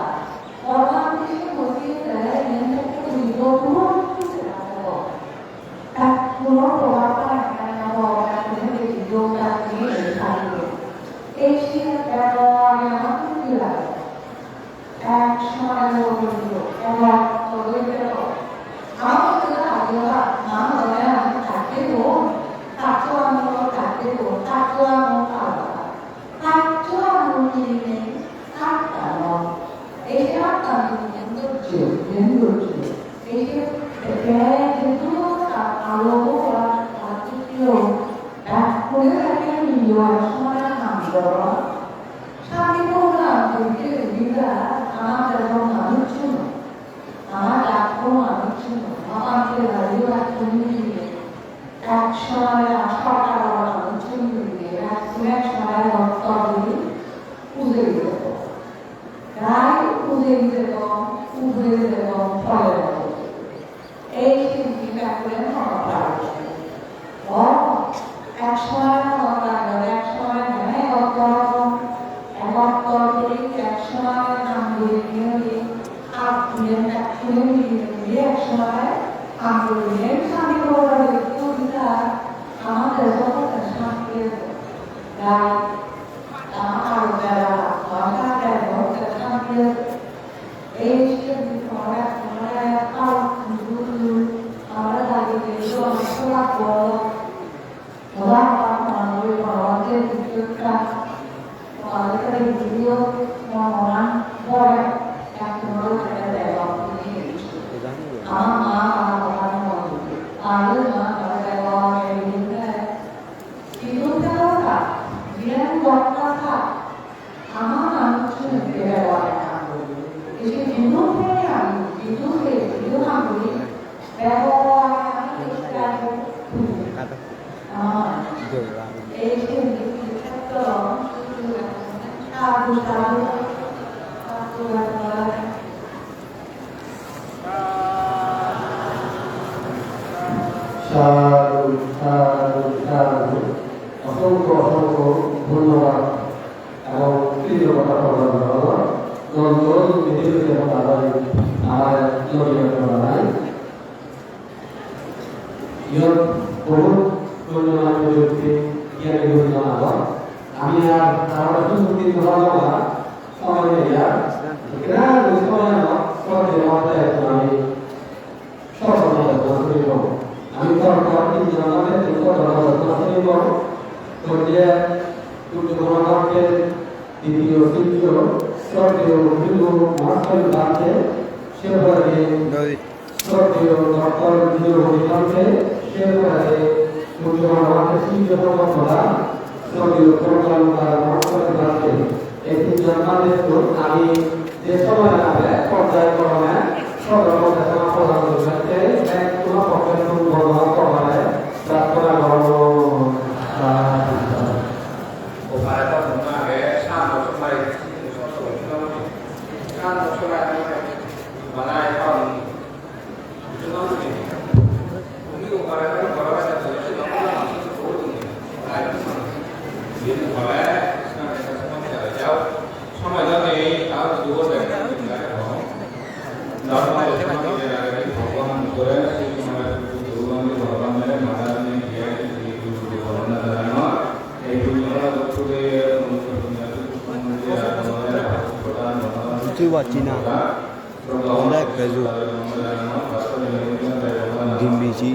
Bhagwan Krishna mosi te ye te ko ni do tu se ta ko. Ta ko no to ba pa na na bo ta ni de yo ta ni de ta ni. Ei shi ta ko ya ma tu la. Ek somoy loge loge ebong loge loge. Ama hoide age ba, ma hoide ami thakte do, thakto ami thakte do, thakto ami thakto ami thakto ami thakto. Ei je thakto ami yen dhorjo, yen dhorjo. Ei je Te jidu ta alo bo ba ta jidu, ekkune theke miyo ek somoy ham goron. Santi program hoide hoide amar dejor manuchun, amar jatto manuchun, amar dejor manuchun, ek somoy sorkar manuchun, ek somoy ek somoy rokto guri ujei jebo. Gai ujei jebo, ujei jebo, pole pole. Ei siyen hi bekkune hobor paribe. O, ek somoy hobor paribe, ek somoy mane egottor, egottor guri ek somoy ham gurinei, ar iyen bekkune milinei ek somoy ham gurinei santi program hoide hoide amar dejot santi eje. Gai, amar aro bela, amar aro bela, santi eje. Ei siyen pore pore balukko guru amare dagi dei do, onek sola gor. Oda oda tomar loi bor je video ekkan, tomar loi video monan pore ekkan loi degong. Ama ma ama hoda no bole. Aro ma hoda degong, ei video. Jidu thelo thak, jiyan gotha thak, ama manuchchune bebowar ekkan guri. Ei je jidu thele ami, jidu thele, jidu ham guri, bebowar ekkan guri. Ama manuch. Ei je jidu thelo, sadhu, sadhu, sadhu, sadhu. Sadhu, sadhu, sadhu. অসংখ্য, অসংখ্য ধন্যবাদ এবং কৃতজ্ঞতা প্রকাশ করা হলো। নন্দন পৃথিবীতে হতাশায় আমার লড়িয়া করা নাই। Iyot bohut gonnomanyo bekti, giyani gunjon agon. Ami ar tarare sujugi dibo parong na, somoy nei ar. Ekkena guri somoy ano, somoy dibong, ami somoy dibong, ami tor tor tinjon age, tor tor tinjon age. Goriye, Pujjo Bhante, ditiyo sisyo, Sroddheyo Bhrigu Mahasthani Bhante, se pore Sroddheyo Doctor Vijay Bhante, se pore Pujjo Bhante Sijjo Bhante, Sroddheyo Doctor Bhante, ei tinjon bhantettun ami je somoy age porjayecrome sodor modde soma prodan guribatte ek tono pokke tun bondona korbatte prarthona gorong. Upare to mone age, sano somoy, sano somoy, sano somoy, mane, Chuba China. Anda peju. Dimbiji.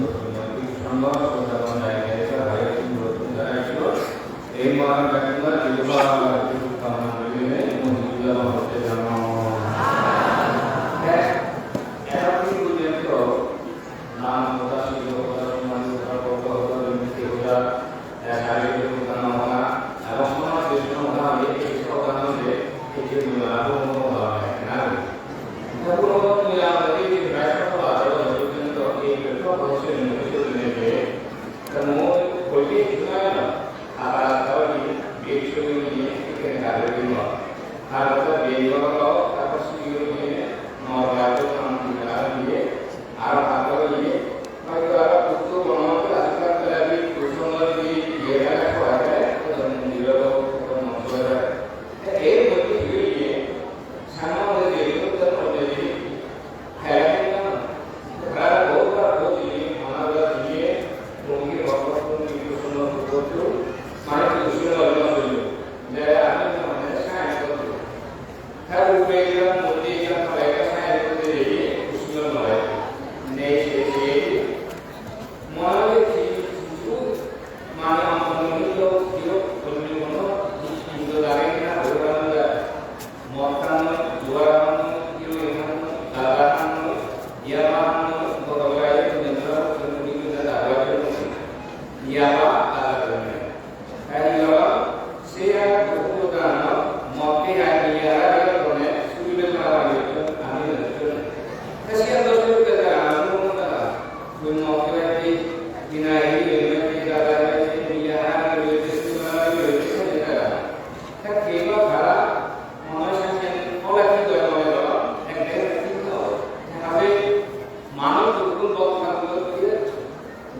Hudukkun bok manjor diye,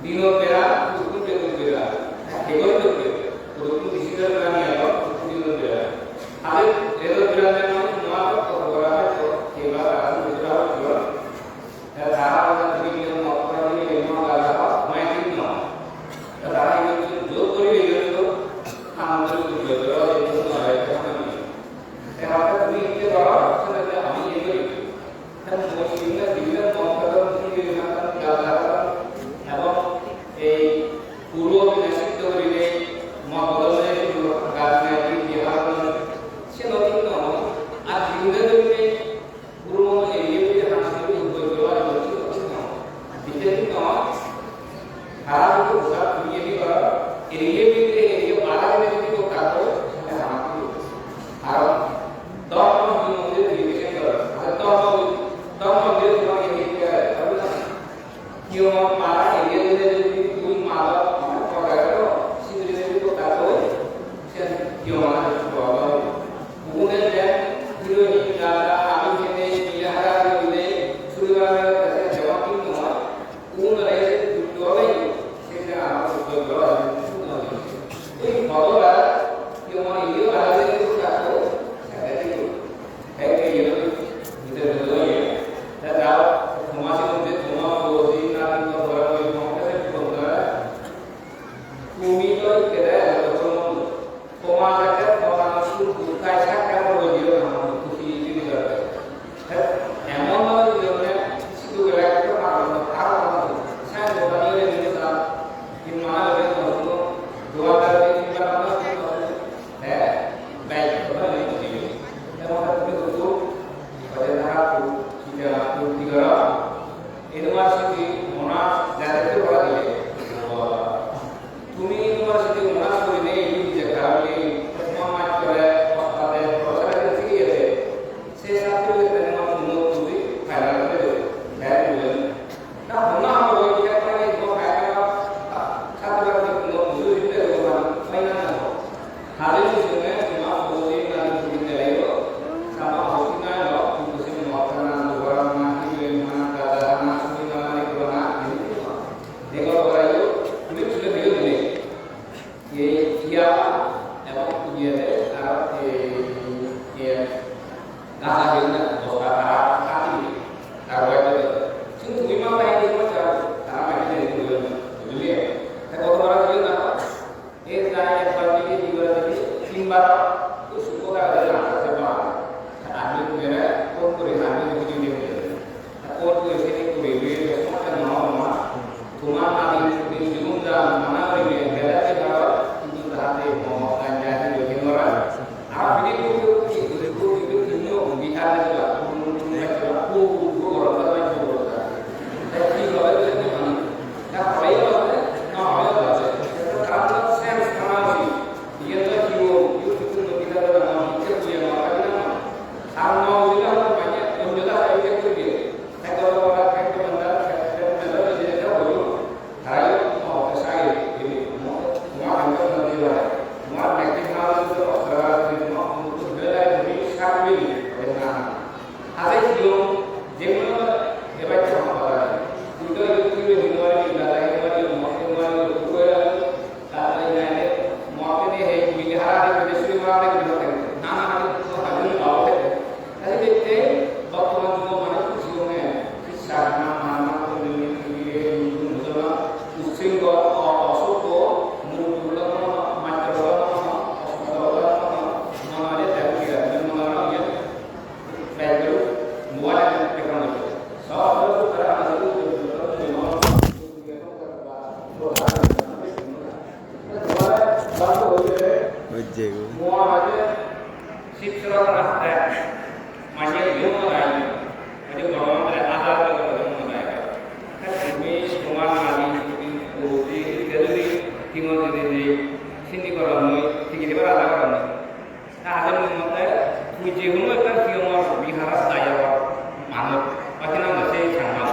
dino bera, hudukkun bedo bera. Hegoi dokke, hudukkun bisi bera nani aro, hudukkun dino bera. Hale redo bera nani, noa to, to bera to, heba, asu, bera, bera. Tara bera, bera, bera, bera, bera, bera, bera, bera. Tara ibe jor gori bera to, amontoron gori bera to, bera, bera, bera. Te hotte tumi itte goro, senotte ami iye gori. Te mui ibe dibile mon goro, tumi ibe matan gala gala, ebong ei puro bina siddho gurinei mon goro ne puro gala ne di di haron, se no thik noi. Ar dibile gurinei puro mon eriye bile hana siddho guri guri guri guri thik noi. Dibile thik noi. Hara hudu hoda tumi edi goro, eriye bidire eriye bara bidire jodi gor thakko, tale hara hudu. Aro dhormo hi mondir education goro, aro dhormo, dhormo mondir tomar education goro, hi mon para eriye bidire jodi tui mala, mane, hoda goro, sidire jodi gor thakko, sen hi mon ar problem. Ugune je hero hi dada, ami hene, mile hara hara hile, suri bara hara hara, jemon hi noi, Uno re dutto lei, se je ama dutto lei, uno lei. Ui, bhagwan, yo mane yo rajeni dutto, se je dutto. Hai ke yo, ite dutto ye. Ta dao, toma se mujhe toma bozi na dutto bora moi toma se dutto. Tumi to keda dutto. Toma jatte toma sur dutto, sai sakka boro diyo na, tumi dutto. Emon bhabe jiyone sidu gele ekko parapang, aro parapang. Sai gotani ole nile ta, tin mane ole no suno, duar dare tin bar no suno. He, bai, gotani ole nile. Emon bhabe tumi hudu, bade na tu, sida tu tigara. University, Monash, jate tu bora dile. Tumi university Monash gurinei, idu je karone, toma mastore, ostade, professor sigi ede. Se certificate ani ma uno tui final kore do, fail hoye. Na honna habo hoi kya kore do final, certificate uno tui de do, final na ho. Hale ni sene ma bozi na ni tui de yo, sama hoti na yo, tu se mo kana do na hi na da na ni na ni ko na ni. Ego ora yo, tui tui de yo ni. Ei iya, ebong iye de, aro ei, iye, gaja hei na, bosta tara kati, tara wai de. Sing tumi ma bai de ma cha, tara ma de de, bujhli? Te koto bara de na, ei ja ekbar de, dibar de, tinbar, to suko da de na, se ba. Ami mere, kon kore ami de, de. Ekko guri sini guri guri somotte no homa. Tomar nadi chudi jigun jan mana guri gele gele je paro, hintu jahate mo ganja hi guri no ra. Ar bidi guri guri guri guri guri hintu bihar le jeba, guru guru le jeba, guru guru guru guru guru. Te hi hobe guri ni mani. Na hobe hobe, na hobe hobe. Karon sense thana uchit. Iyen do hi o, YouTube-ot bidire na, YouTube-ot na, na. Ar no bidire na, mane, onyo da hobe guri guri. Tale iyani mottun he mile harare guri suri harare guri hotte. Nana hani to hajun bawo hotte. Tale dette bottoman jugo manuj huji gonge. Sissa na mama to ni ni ni ni ni ni ni ni. Ussing go o osuk go murti go no no, majja go no no, osuk go no no, no no, je jabu kira, no no no, ye. Baik dulu, mulai dengan pegang dulu. So, terus sekarang ada dulu, dulu, dulu, dulu, dulu. Ojjego. Sindi goronnoi, tigiri bar ada goronnoi. Tale mui motte, tumi je hono ekkan piyongor biharat dayok manuj, bachina mui sei Changma.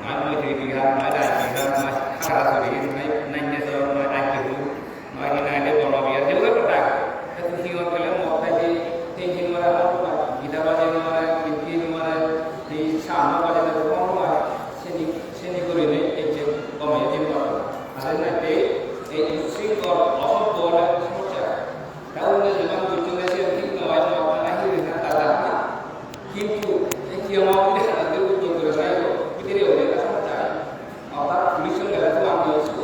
Noi mui tui Bihar, noi Raj Bihar, noi Kharasuri, noi Nandeswar, noi Ajjehur, noi hi nang hoide Bono Bihar, je hono ekkan dayok. Te tui piyongor gele motte je, te je mare hono Gita baje mare, Gita mare, te Changma baje mare, hono mare, seni Seni gurinei ecche gome din gotton. Aro nate ei ussrongkhol osob dole somosya. Ta unne jeban gocchonne siyan thik noi, mot hana, hiri hana, ganja hana. Hintu ei kiyama bidire hana guri gocchon guri sai, bidire ole ekka somosya age. Orthat police-un gele to ami osu,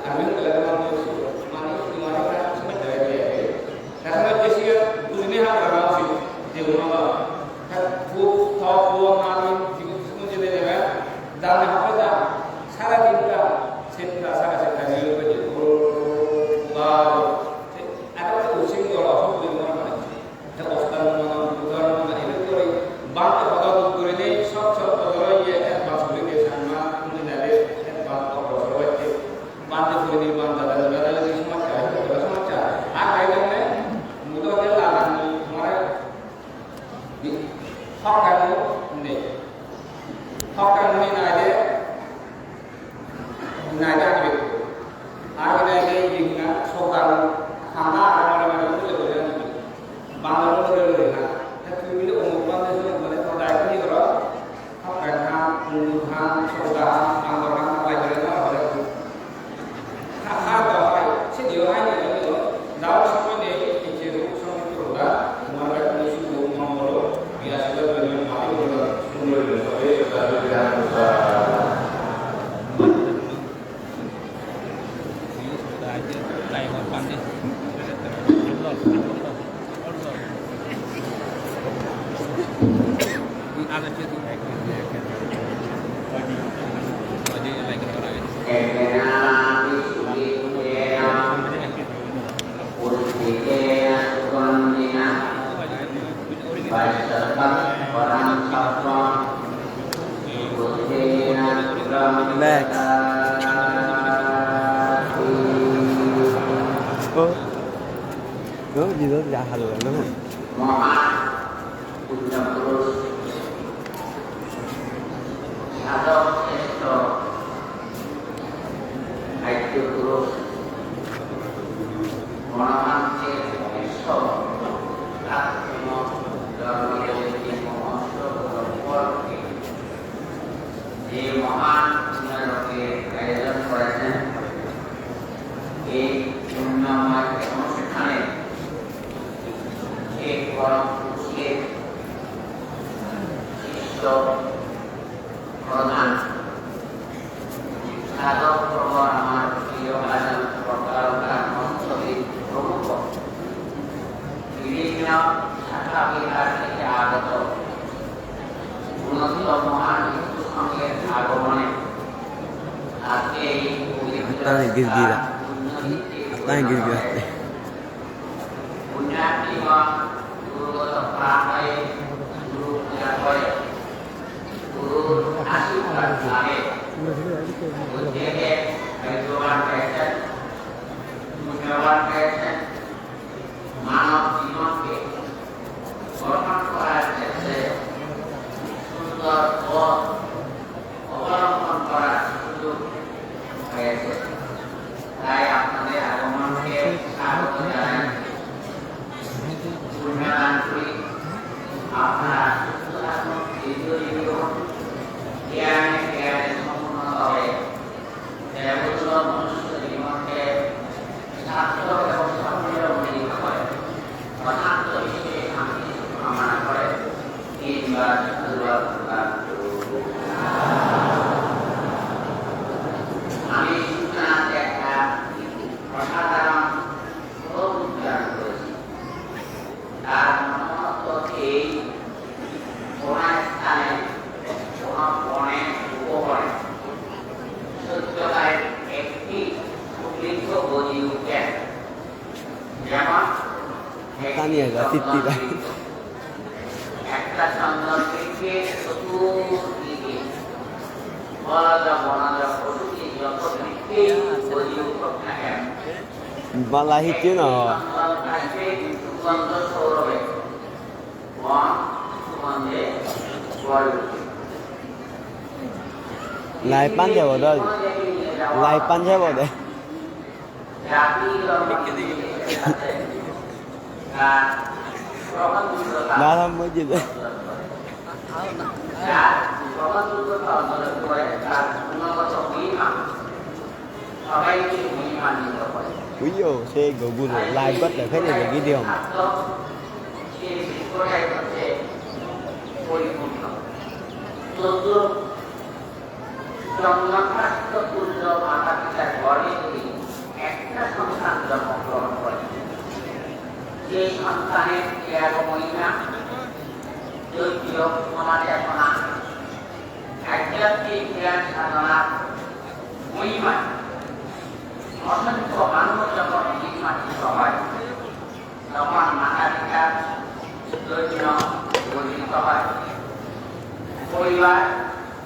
army-un gele to ami osu, mane, mane ekka somosya age. Te senotte siyen bujinei ham gora usit, je hono ba. Te puk, tok, puo, mami, jigun tigun jede jebe, jande hokko ja, sara din ja, senta, sara senta niyo gojje, o, ba, te, aro to usin gora, hokko din gora mane. Te ostan mane, udar mane, edo gori, bante hoda duk gurinei, sot sot odoro iye, advance gurinei, sanma, mujinade, advance odoro gojje. Bhante puri ni bhante dale dale ni somossa, hoda somossa. Ar bai dale mudo de la ni mare di hokka ni ne. Hokka ni na de na de ni. Ar na de ni na soka ni hana ar mare mare mule mule ni. Bangor mule mule na. Tapi mule umur bhante sule mule to dai ni ro. Hokkan ham, mundur ham, sorda ham, bangor ham, abai guri no hore. Ha, ha, do hai, se dio hai ni, dio. Dao somoy nei, ecche ru, somoy proda, tomar bai kuni sudu mongolo, biya sudu beri mati guri, sundor guri, sobe, sobe, sobe, sobe. Next. Oh. Oh, di do ya halo lo. Mohan punyo purus, sadhok srestho, bhagyo purus, Mohan Srestho, atmo dhormo jayoti mohotsav upolokhe je mohan punyo lokor ayojon korechen, ei punyomoy onusthane যে পরম পুরুষের শিষ্য প্রধান সাধক প্রবর আমার প্রিয় আচার্য প্রকারকার মন্ত্রবিদ প্রমুখ বিভিন্ন শাখা বিহার থেকে আগত গুণোত্তম মহান ভিক্ষু সংঘের আগমনে আজকে এই পবিত্র Tani girgira. পুণ্যতিথি Tani girgira. পুণ্যার্থী এবং গুরুগত প্রাণ হয়ে গুরু পূজা করে গুরুর আশীর্বাদ লাভে প্রত্যেকে ভাগ্যবান হয়েছেন, পুণ্যবান হয়েছেন। মানব জীবনকে গঠন করার ক্ষেত্রে সুন্দর পথ অবলম্বন করার সুযোগ হয়েছে। তাই আপনাদের আগমনকে স্বাগত জানাই। পুণ্যদান করি আপনারা সুস্থ থাকুন, দীর্ঘজীবী হন, জ্ঞানে জ্ঞানে সম্পূর্ণ হবে। দেবত্ব মনুষ্য জীবনকে সার্থক এবং সফল করে উন্নীত করে। অশান্ত বিশ্বে শান্তি কামনা করে তিনবার সাধুবাদ প্রদান করুন। আমি সূচনাতে একটা অসাধারণ শ্লোক উচ্চারণ করেছি। তার মর্মার্থ হচ্ছে এই, কোন স্থানে, কোন বনে, উপবনে সত্যকারের একটি উল্লেখ্য বোধি উঠে। যেমন, Tani aga titti bai. একটা চন্দন বৃক্ষের চতুর্দিকে বনজ বনজ পশুকে যত বৃক্ষেই বোধি উঠুক না কেন, Bala hitte no. Lai pan jabo do. Lai pan jabo de. Na, na, mujhe de. ভগবান বুদ্ধ চরণতলে পড়ে তার গুণগত মহিমা সবাইকে মহিমান্বিত করে। Uyo, se go guro, live gotte pene de gidiyon. সেই শিক্ষাটাই হচ্ছে পরিপূর্ণ। তদ্রূপ জন্মাষ্ট্য তুল্য মাতা পিতার গর্ভে যদি একটা সন্তান জন্মগ্রহণ করে, সেই সন্তানের ত্যাগ মহিমা, ধৈর্য, ক্ষমা, চেতনা, আধ্যাত্মিক জ্ঞান সাধনার মহিমা, অসংখ্য মানুষ যখন মহিমান্বিত হয়, তখন মাতা পিতার জন্য গর্বিত হয়, পরিবার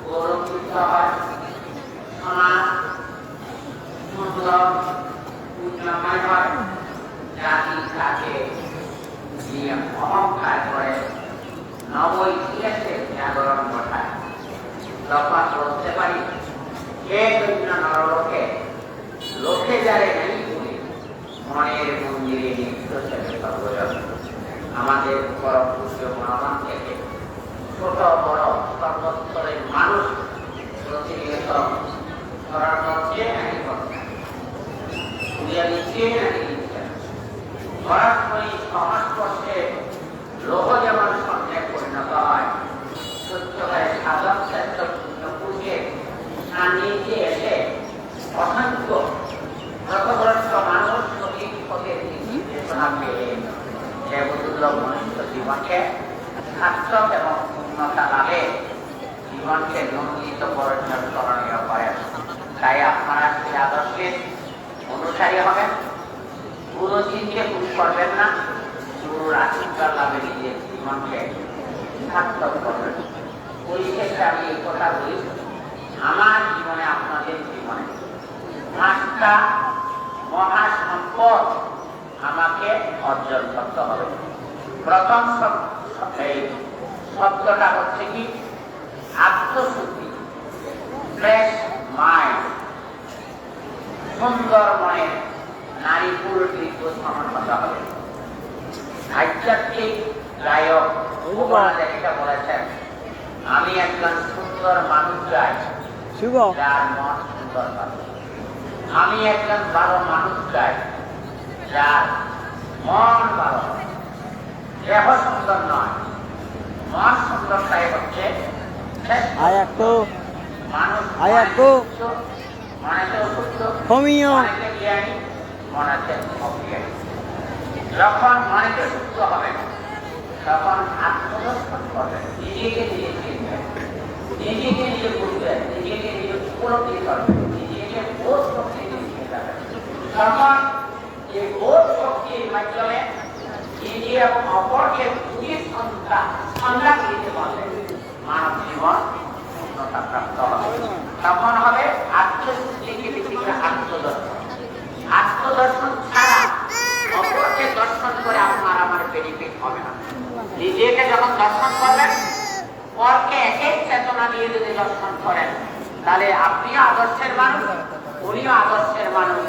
গৌরবান্বিত হয়, সমাজ সুন্দর উন্নয়ন হয়, জাতি তাকে নিয়ে অহংকার করে, নব ইতিহাসের জাগরণ ঘটায়। তখন বলতে পারি, হে দৈন্য নরলোকে, লোকে যারে নাই বলে, মনের মন্দিরে নিত্য সেবে সর্বজন। আমাদের পরম পূজ্য মহামানকে ছোট বড় সর্বস্তরের মানুষ প্রতিনিয়ত স্মরণ করছে, আমি করছি। উড়িয়া দিচ্ছে, আমি দিচ্ছি। পরস্পরই সংস্পর্শে লোহ যেমন স্বর্ণে পরিণত হয়, সত্যকারে সাধক শ্রেষ্ঠ পুণ্য পুরুষের সান্নিধ্যে এসে অসংখ্য পথভ্রষ্ট মানুষ সঠিক পথে নির্দেশনা পেয়ে দেবদুর্লভ মনুষ্য জীবনকে সার্থক এবং পূর্ণতা লাভে জীবনকে নন্দিত বরঞ্জন করণীয় করেন। তাই আপনারা সেই আদর্শের অনুসারী হবেন, গুরুজিকে ভুল করবেন না, গুরুর আশীর্বাদ লাভে নিজের জীবনকে সার্থক করবেন। পরিশেষে আমি এই কথা বলি, আমার জীবনে, আপনাদের জীবনে পাঁচটা মহাসম্পদ আমাকে অর্জন করতে হবে। প্রথম শব-, এই শব্দটা হচ্ছে কি? আত্মশুদ্ধি, ফ্রেশ মাইন্ড। সুন্দর মনের নারী পুরুষ দীর্ঘ সময় কথা হবে। আধ্যাত্মিক গায়ক ভুবন হাজারিকা বলেছেন, "আমি একজন সুন্দর মানুষ চাই, শুভ। যার মন সুন্দর হবে। আমি একজন ভালো মানুষ চাই, যার মন ভালো হবে।" দেহ সুন্দর নয়, মন সুন্দরটাই হচ্ছে শ্রেষ্ঠ। আয় একটু, মানুষ আয় একটু। মনেতে অসুস্থ, হমিও। মনেতে জ্ঞানী, মনেতে অজ্ঞানী। যখন মনেতে সুস্থ হবে, তখন আত্মদর্শন করবে, নিজেকে নিজে চিনবে, নিজেকে নিজে বুঝবে, নিজেকে নিজে উপলব্ধি করবে, নিজেকে বোধ শক্তি দিয়ে যাবে। তখন এই বোধ শক্তির মাধ্যমে নিজে এবং অপরকে বুঝে সন্ধ্যা, সন্ধ্যা দিতে পারলে মানব জীবন পূর্ণতা প্রাপ্ত হবে। তখন হবে আত্মশুদ্ধি, কি বিচিত্র আত্মদর্শন। আত্মদর্শন ছাড়া অপরকে দর্শন করে আপনার আমার বেনিফিট হবে না। নিজেকে যখন দর্শন করবেন, পরকে একেক চেতনা দিয়ে যদি দর্শন করেন, তাহলে আপনিও আদর্শের মানুষ, উনিও আদর্শের মানুষ।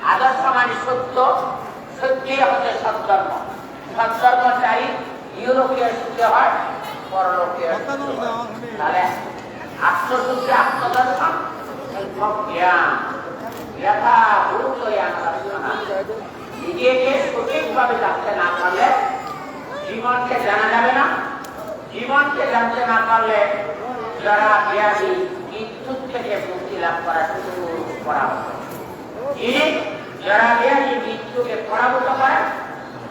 আদর্শ মানে সত্য, সত্যই হচ্ছে সদ্ধর্ম। সদ্ধর্মচারী ইহলোকে সুখে হয়, পরলোকে সুখে হয়। তাহলে আত্মশুদ্ধি, আত্মদর্শন, সম্যক জ্ঞান, যথাভূত জ্ঞান দর্শন। নিজেকে সঠিকভাবে জানতে না পারলে জীবনকে জানা যাবে না। জীবনকে জানতে না পারলে জরা ব্যাধি মৃত্যুর থেকে মুক্তি লাভ করা শুরু করা হবে। যিনি জরা ব্যাধি মৃত্যুকে পরাভূত করেন,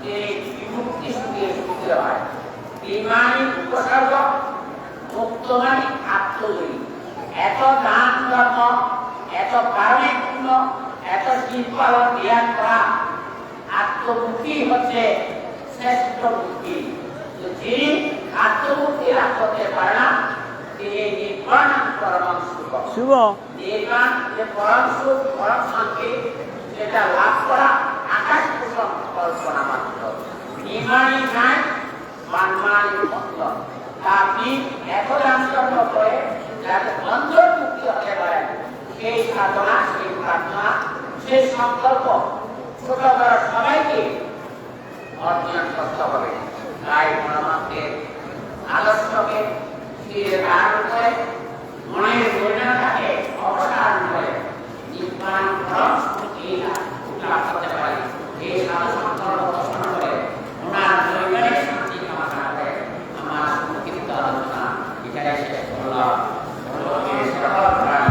তিনি বিমুক্তি সুখে সুখী হয়। বিমানী উপসর্গ মুক্ত মানে আত্মজয়ী। এত দান ধর্ম, এত কারণে পুণ্য, এত শীল পালন ধ্যান করা, আত্মমুক্তি হচ্ছে শ্রেষ্ঠ মুক্তি। তো যিনি আত্মমুক্তি লাভ করতে পারে না, তিনি নির্বাণ পরমাং সুখম। শুভ। নির্বাণ যে পরম সুখ, পরম শান্তি, সেটা লাভ করা আকাশ কুসুম কল্পনা মাত্র। নির্বাণই নাই, বানমানি মতলব। তা আপনি এত দান কর্ম করে যাতে অন্তর্মুক্তি হতে পারেন, সেই সাধনা, সেই প্রার্থনা, সেই সংকল্প ছোট বড় সবাইকে অর্জন করতে হবে। তাই মহামানবের আদর্শকে শিরে ধারণ করে অনেক কল্যাণ থাকে, অবদান করে, নির্বাণ পরম শান্তি লাভ করতে পারে। এই সাধু সঙ্গ দর্শন করে ওনার নৈমিত্তিক শান্তি কামনা করে আমার সংক্ষিপ্ত আলোচনা এখানে শেষ করলাম। সকলকে সেবা করার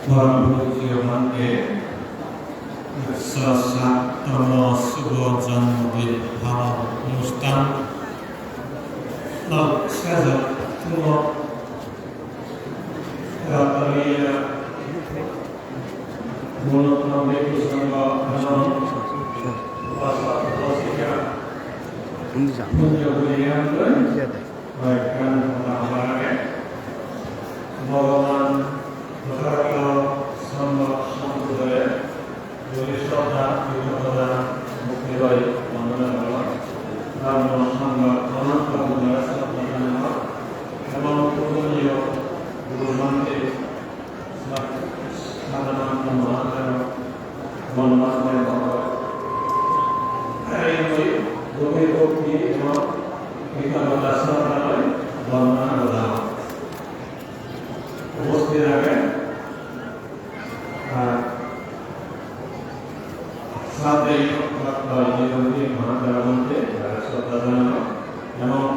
Param pujyo bhante, ekso sattomo subho jonmodin palon onusthan lok sejo tumo ratariya monotma bhikkhu sangha ebong upasok upasika punyo puriyan loi Hoyekkan hoda hobar age. Bhogoban Tothagoto Sambok Sambuddhore guri sroddha, kritogota, bhokti loi bondona gorong. Dhormo Sangho Gonotto Buddhore sroddha janang ebong pujoniyo Guru Bhante Upasthit age, ar sade Doctor Niroti Mahathera Bhante, jara sroddha janai, ebong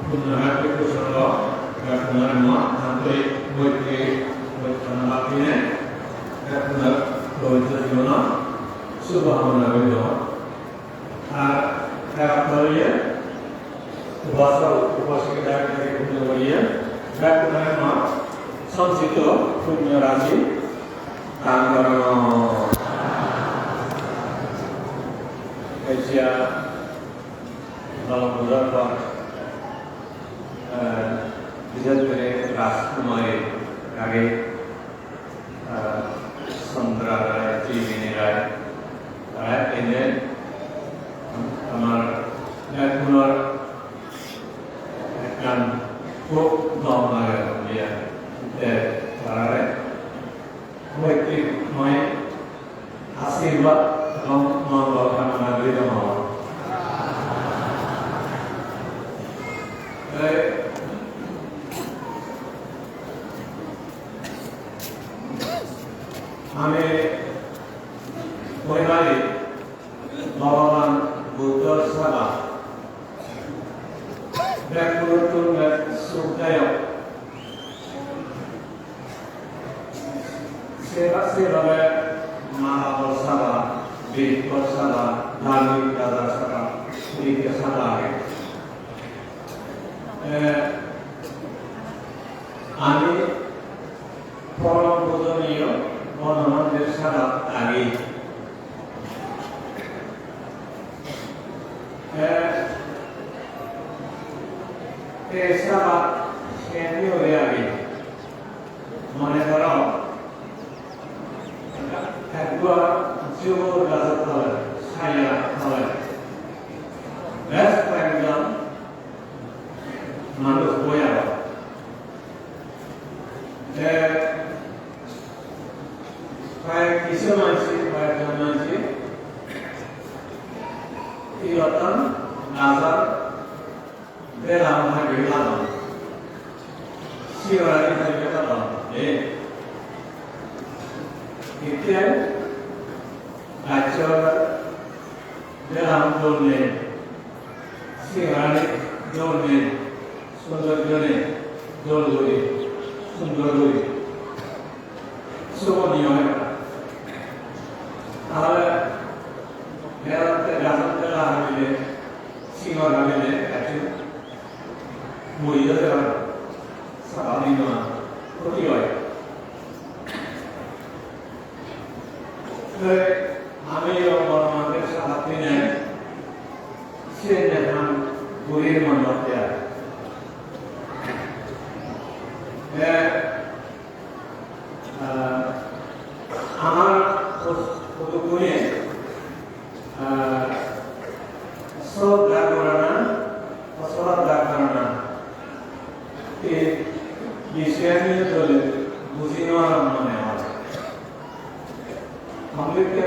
Punnagar Bhikkhu Sangho, Doctor Mahathera Bhante, Moitri, Moitri Bhante, Doctor Rohit Jibona, Subhamana Bhante. Ar ekattor oye, upasok, upasika dagi dagi punyo goriye, bekkunore ma soncito punyo rashi dan goron. Ejja Dolong pujar por, eh, bishes gori Rajkumari Ragi, eh, Chandra Rai, Jimini Rai, tara ene amar bekkunor ekkan hub dol lage, iye, te tarare hoite noi ashirbad ebong mongol kamona guri dong. Ei, ami hoi pari Bhogoban Buddhor seba bekkunottun bej sukdayok. Seba, sebabe ma babor seba, bhikkhu seba, dharmik dadar seba, purikka seba age. Eh, ami porom pujoniyo Bonobhanter seba agi. Te, te sebat seni uri agi. Mone goro, ekko jubur gajo tole, saya tole, bej hoyekjon manuj boi agon. Te Hoyek kisu manse, hoyekjon manse, iyottan gajor belan hagei ladon. Siyora di hagei ladon. E. Hitte gajor belan dol nei. Siyorani dol nei. Sundor nei. Dol guri. Sundor guri. Subo niyom ekkan. Tahole belatte gajor bela habile, singor habile, gajcho muri jede pare. Sabadin noi, khoti oi. Te ami o Bormate sabadine, siyen ekkan gurir mone hotte ar. Te Ah, amar hus-, hudukkune, ah, sroddha gorana, osroddha gorana, ei bishoyani dole buji nw paron mone hor. Homitte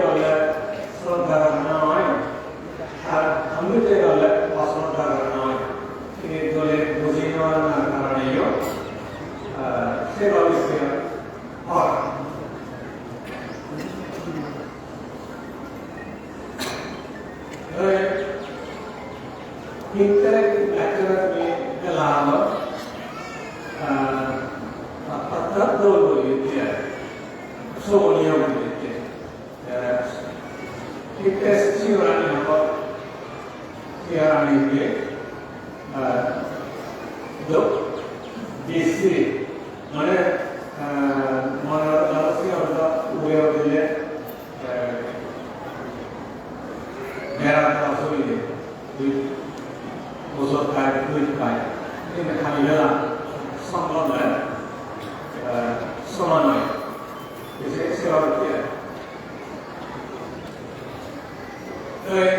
Hitte gacchore tumi elalo, ah, ta, ta, ta dol guri diye, soboniyo guri diye. Eh, hitte siyorani hoko, siyorani diye, ah, do, bisi, mane, ah, mane holo siyorani ugure udile, Bera da suri de, dui bojor kai, dui kai. Ini kami bela sombhob noi, eh, soman noi. Ese, ese babote. Ei,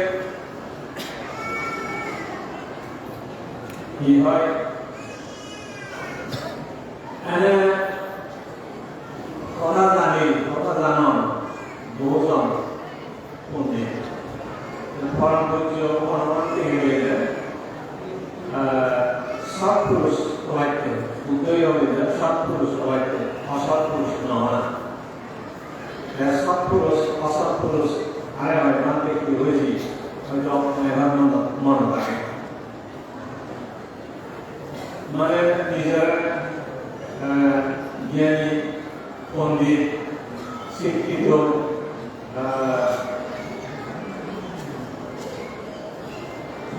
ki hoi? Ene hoda jani, hoda janon, bujon. Pondit. Param pujjo Bhogoban hoide, ah, sotpurush obatte, Buddho hoide sotpurush obatte, osotpurush no ona. Te sotpurush, osotpurush, are are bhante ki hoyesi, hoyto ebar mon, mon thake. Mane nijore, eh, gyani, pondit, sikkito, eh,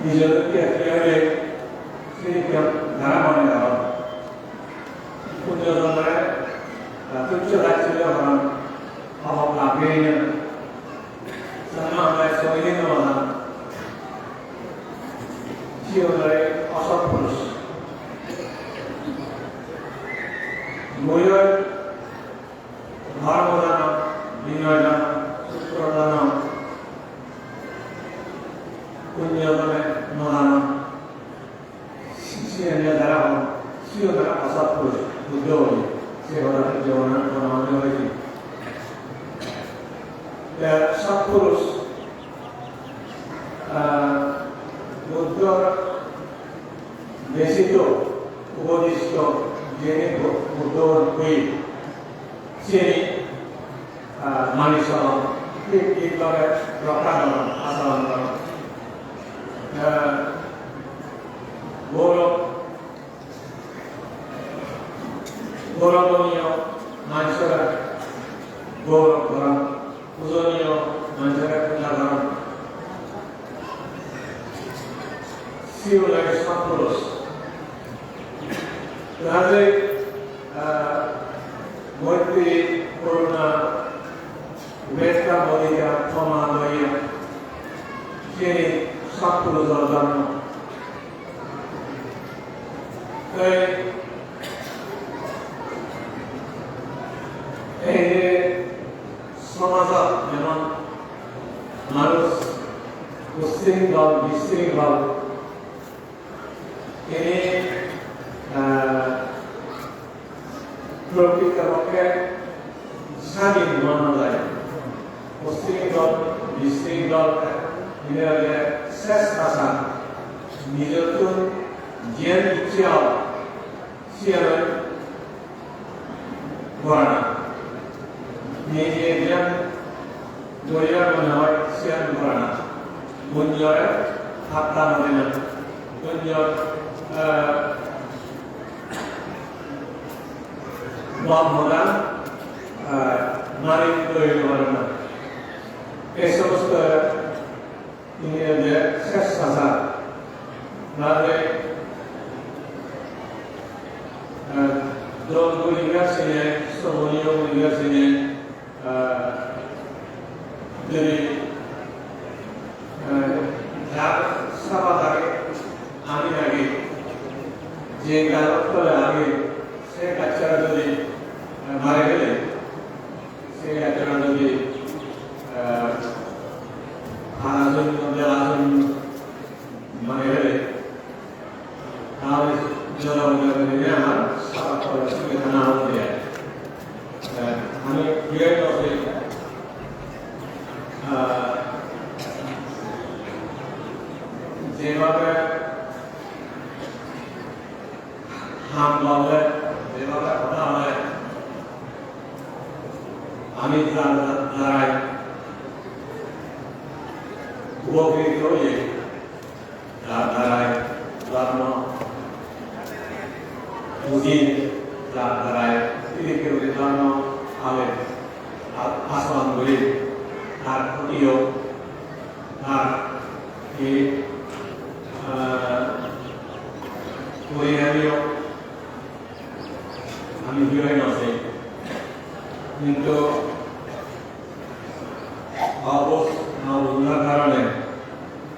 nijore ki hoye, sikkito dara mane dara. Punyo jonore, eh, tuccho tacchillo goron, pabok lab nei. Sana amai soini no na. Siyorani osotpurush. Mui oi dhormo jano, binoy jano, sutro jano, punyo jone no jano. Siyen je tara hon, siyen tara osotpurush, Buddho hoye, se hoda Buddho hoye, hoda hoye hoye. Te sotpurush, ah, Buddhor desito, ubodisto, jeni Bu-, Buddho hoye, siyeni ah, mani solon, thik, thik bhabe rokka goron, asoron goron. Ah, gourob, gourob oniyo manjore gourob goron, pujoniyo manjore puja goron. Siune sotpurush. Kaje, ah, moitri, koruna, upekka, mudita, khoma, doya, siyeni sotpurushor dhormo. Ei, ei je somajot jemon manuj ushrinkhol, bishrinkhol, Ini, ah, prokrito pokhe sadin hua no jai. Ushrinkhol, bishrinkhol, ini ole seshtachar. Nijottun jiyan icche oi, siyan gorana. Nije jiyan goribar mone oi, siyan gorana. Gunjore patta no dena. Gunjor, eh, gom hoda, eh, mari toiri gorana. Ei somosto Ini je seshtachar, mane, eh, don guribar sine, soboniyo guribar sine, eh, jodi, eh, jar saba dagi, ami dagi, je garot tole ami, se gachchara jodi, eh, mari gele, Se ekjone jodi, eh, hara jonno, bela jonno, mane hele, tahole jora mone guri amar sara pore sughe thana hobo de. Eh, ami birai hosi, eh, jebhabe Ham hole, jebhabe hoda hole, ami jar-, jar-, jarai Upokrit oye, jar darai dhormo bujin, jar darai sirikke guri dhormo pale, a-, asoron guri, tar khoti ok, tar hi, ah, porinami ok, ami hi oi no sei. Kintu obos na bujnar karone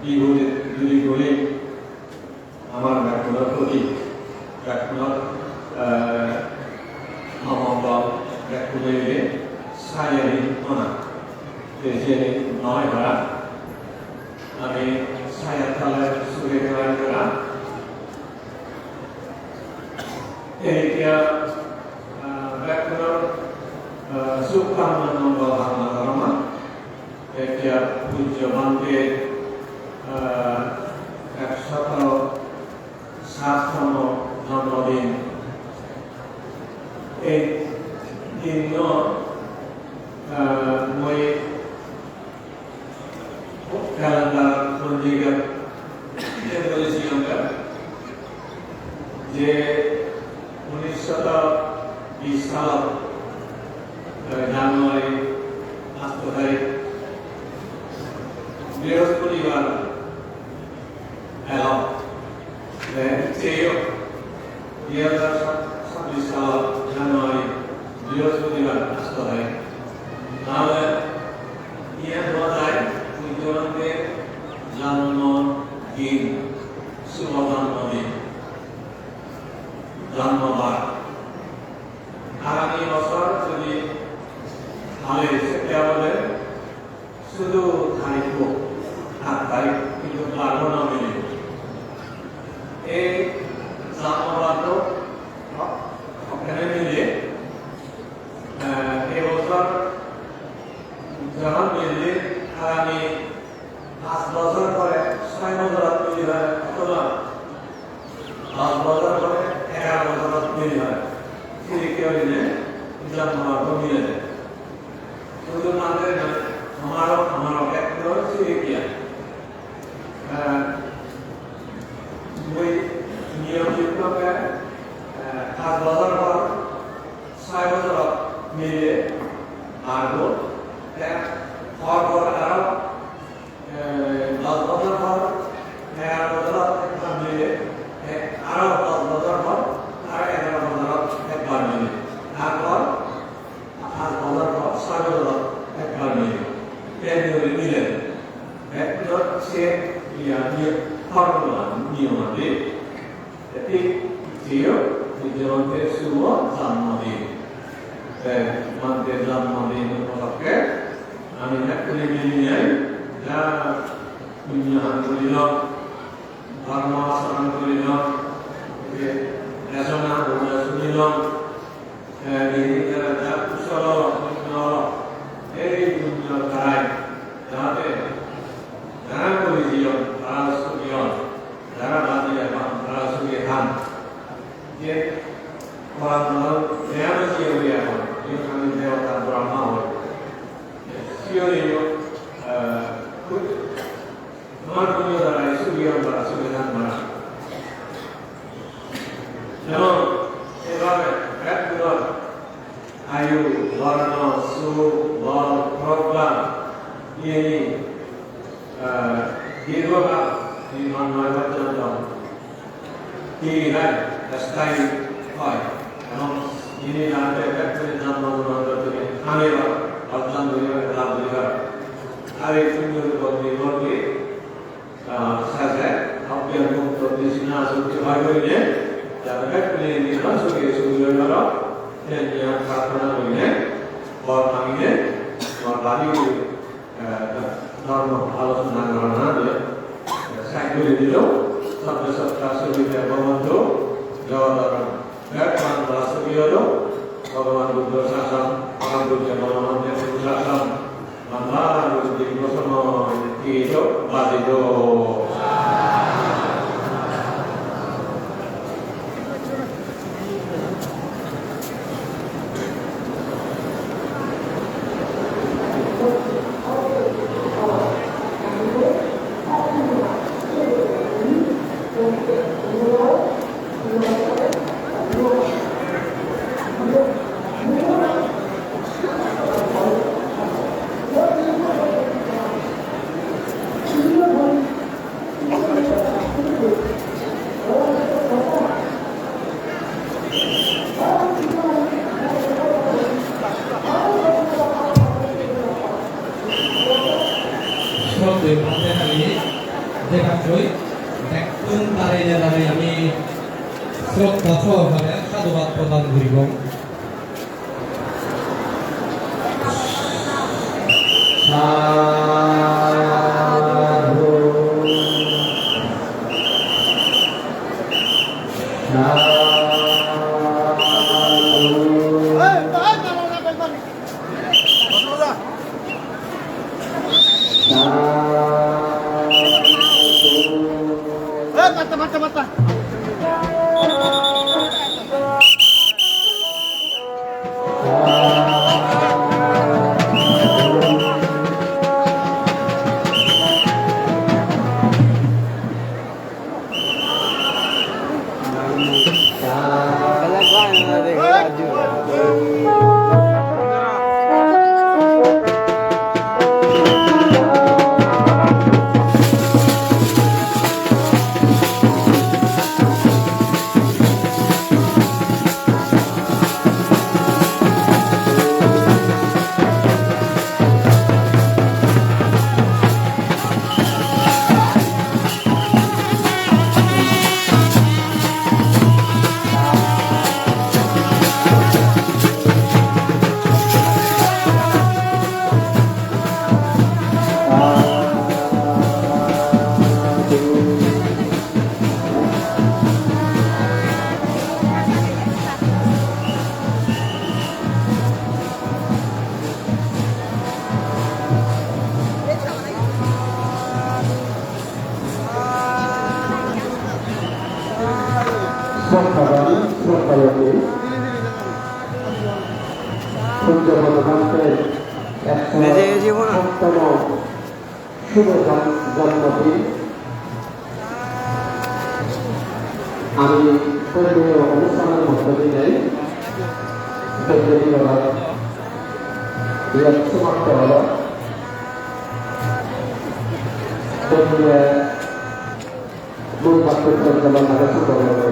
bihudi judi guri amar bekkunor khoti, bekkunor, eh, omongol, bekkune mile sayani ona. Te siyani noi para. Ami saya tale suge tale kara. Ei, ah, bekkunor, ah, suk kamona, mongol kamona gorongor. Ekka pujjo bhante, ah, ekshoto sattomo jonmodin. Ei dinno, ah, mui calendar ponjikat iye goresilong je unisho bis salot, eh, January paanch tarik Brihospodibar elo. Te icche yo, dui hajar sabbish salot January Brihospodibar paanch tarik. Tahole iyan hua jai pujjo bhanter jonmo din, subo jonmo din. Dhonnobad. Agami bojor jodi hale sekke obode sudu tarikko aat tarik, kintu barbo no mile. Ei dhonnobaddo hokkene mile, eh, ei bojor jokhon mile, agami paanch bojor pore, soi bojorot mile pare, othoba Dos bojor pore egaro bojorot mile oi. Sirikke oile jonmo lab mile de. Sudu mane noi, amaro, amaro ekdom sirikke. Eh, mui niyom diktoke, eh, paanch bojor por, soi bojorot mile, ar do, te por por aro Eh, dos bojor por, egaro bojorot ekbar mile, eh, aro dos bojor por, aro egaro bojorot ekbar mile. Tarpor paanch bojor por, soi bojorot ekbar mile. Ei niyome mile. Ekdom se iya, iya, formula, niyom age. Te thik siyo, pujjo bhanter subo jonmodin. Te bhanter jonmodin upolokke ami bekkune milinei ja punyo ham gurilong, dhormo achoron gurilong, je desona guri sunilong, Te ei jara jara kusol olo, punyo olo, ei punyor darai jate jara guri jeyon, tara sugi on, jara baji agon, tara sugi than. Je poran poran jara sugi agon, je ami debota Brahma hoi. Siyoriyo, eh, Tomar punyo darai sugi on para, sugi than para. Jemon, ebabe, ek duron, ayu, borno, suk, bol, progga, iyeni, eh, dirghokal, nirbannoi porjonto. Hi rai, sthayi oi. Ebong ini jahate bekkune jonmo jonmantor dhuri thani oi, orjon dhuri oi, lab dhuri oi. Ar ei punyor upor nirbhor guri, ah, sese, ogyan mukto, trishna, sukti hoi gurinei, jate bekkune nirban suge sugi oi paro, seni prarthona gurinei, bor maginei, bor bari guri. Eh, dhormo alochona gorana je, eh, side guri dilo, sabbe satta sukhino bhavantu, jogodor bek pran pura sukhi olo, Bhogoban Buddho sason, Bhogoban Buddho Bhogoban Buddho sason, lamba guri dirgho somoy tigito, bajito. Degakkoi, bekkun darei darei ami sroddha sohokare sadhubad prodan guribong. Sadhu. Sadhu. Sroddhaban, sroddhaboni, Pujjo Bhante, ekso sottomo Shubho jan-, jonmodin. Ami dhormiyo onusthanor moddho dinei dhormiyo dinot iyot somatto olo. Dhormiyo mul bakko porijalona age sotto olo.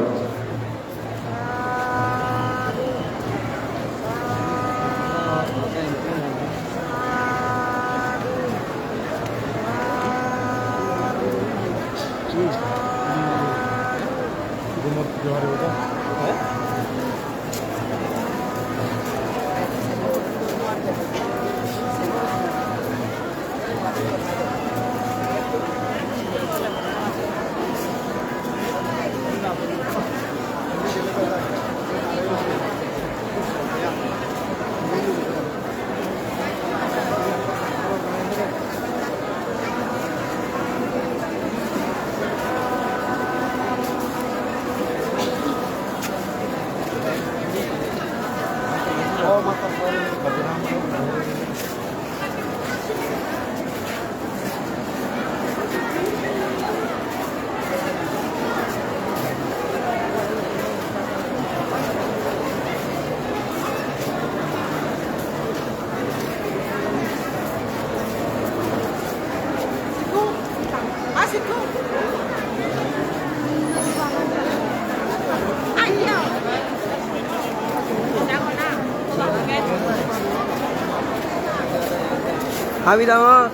Abi dama.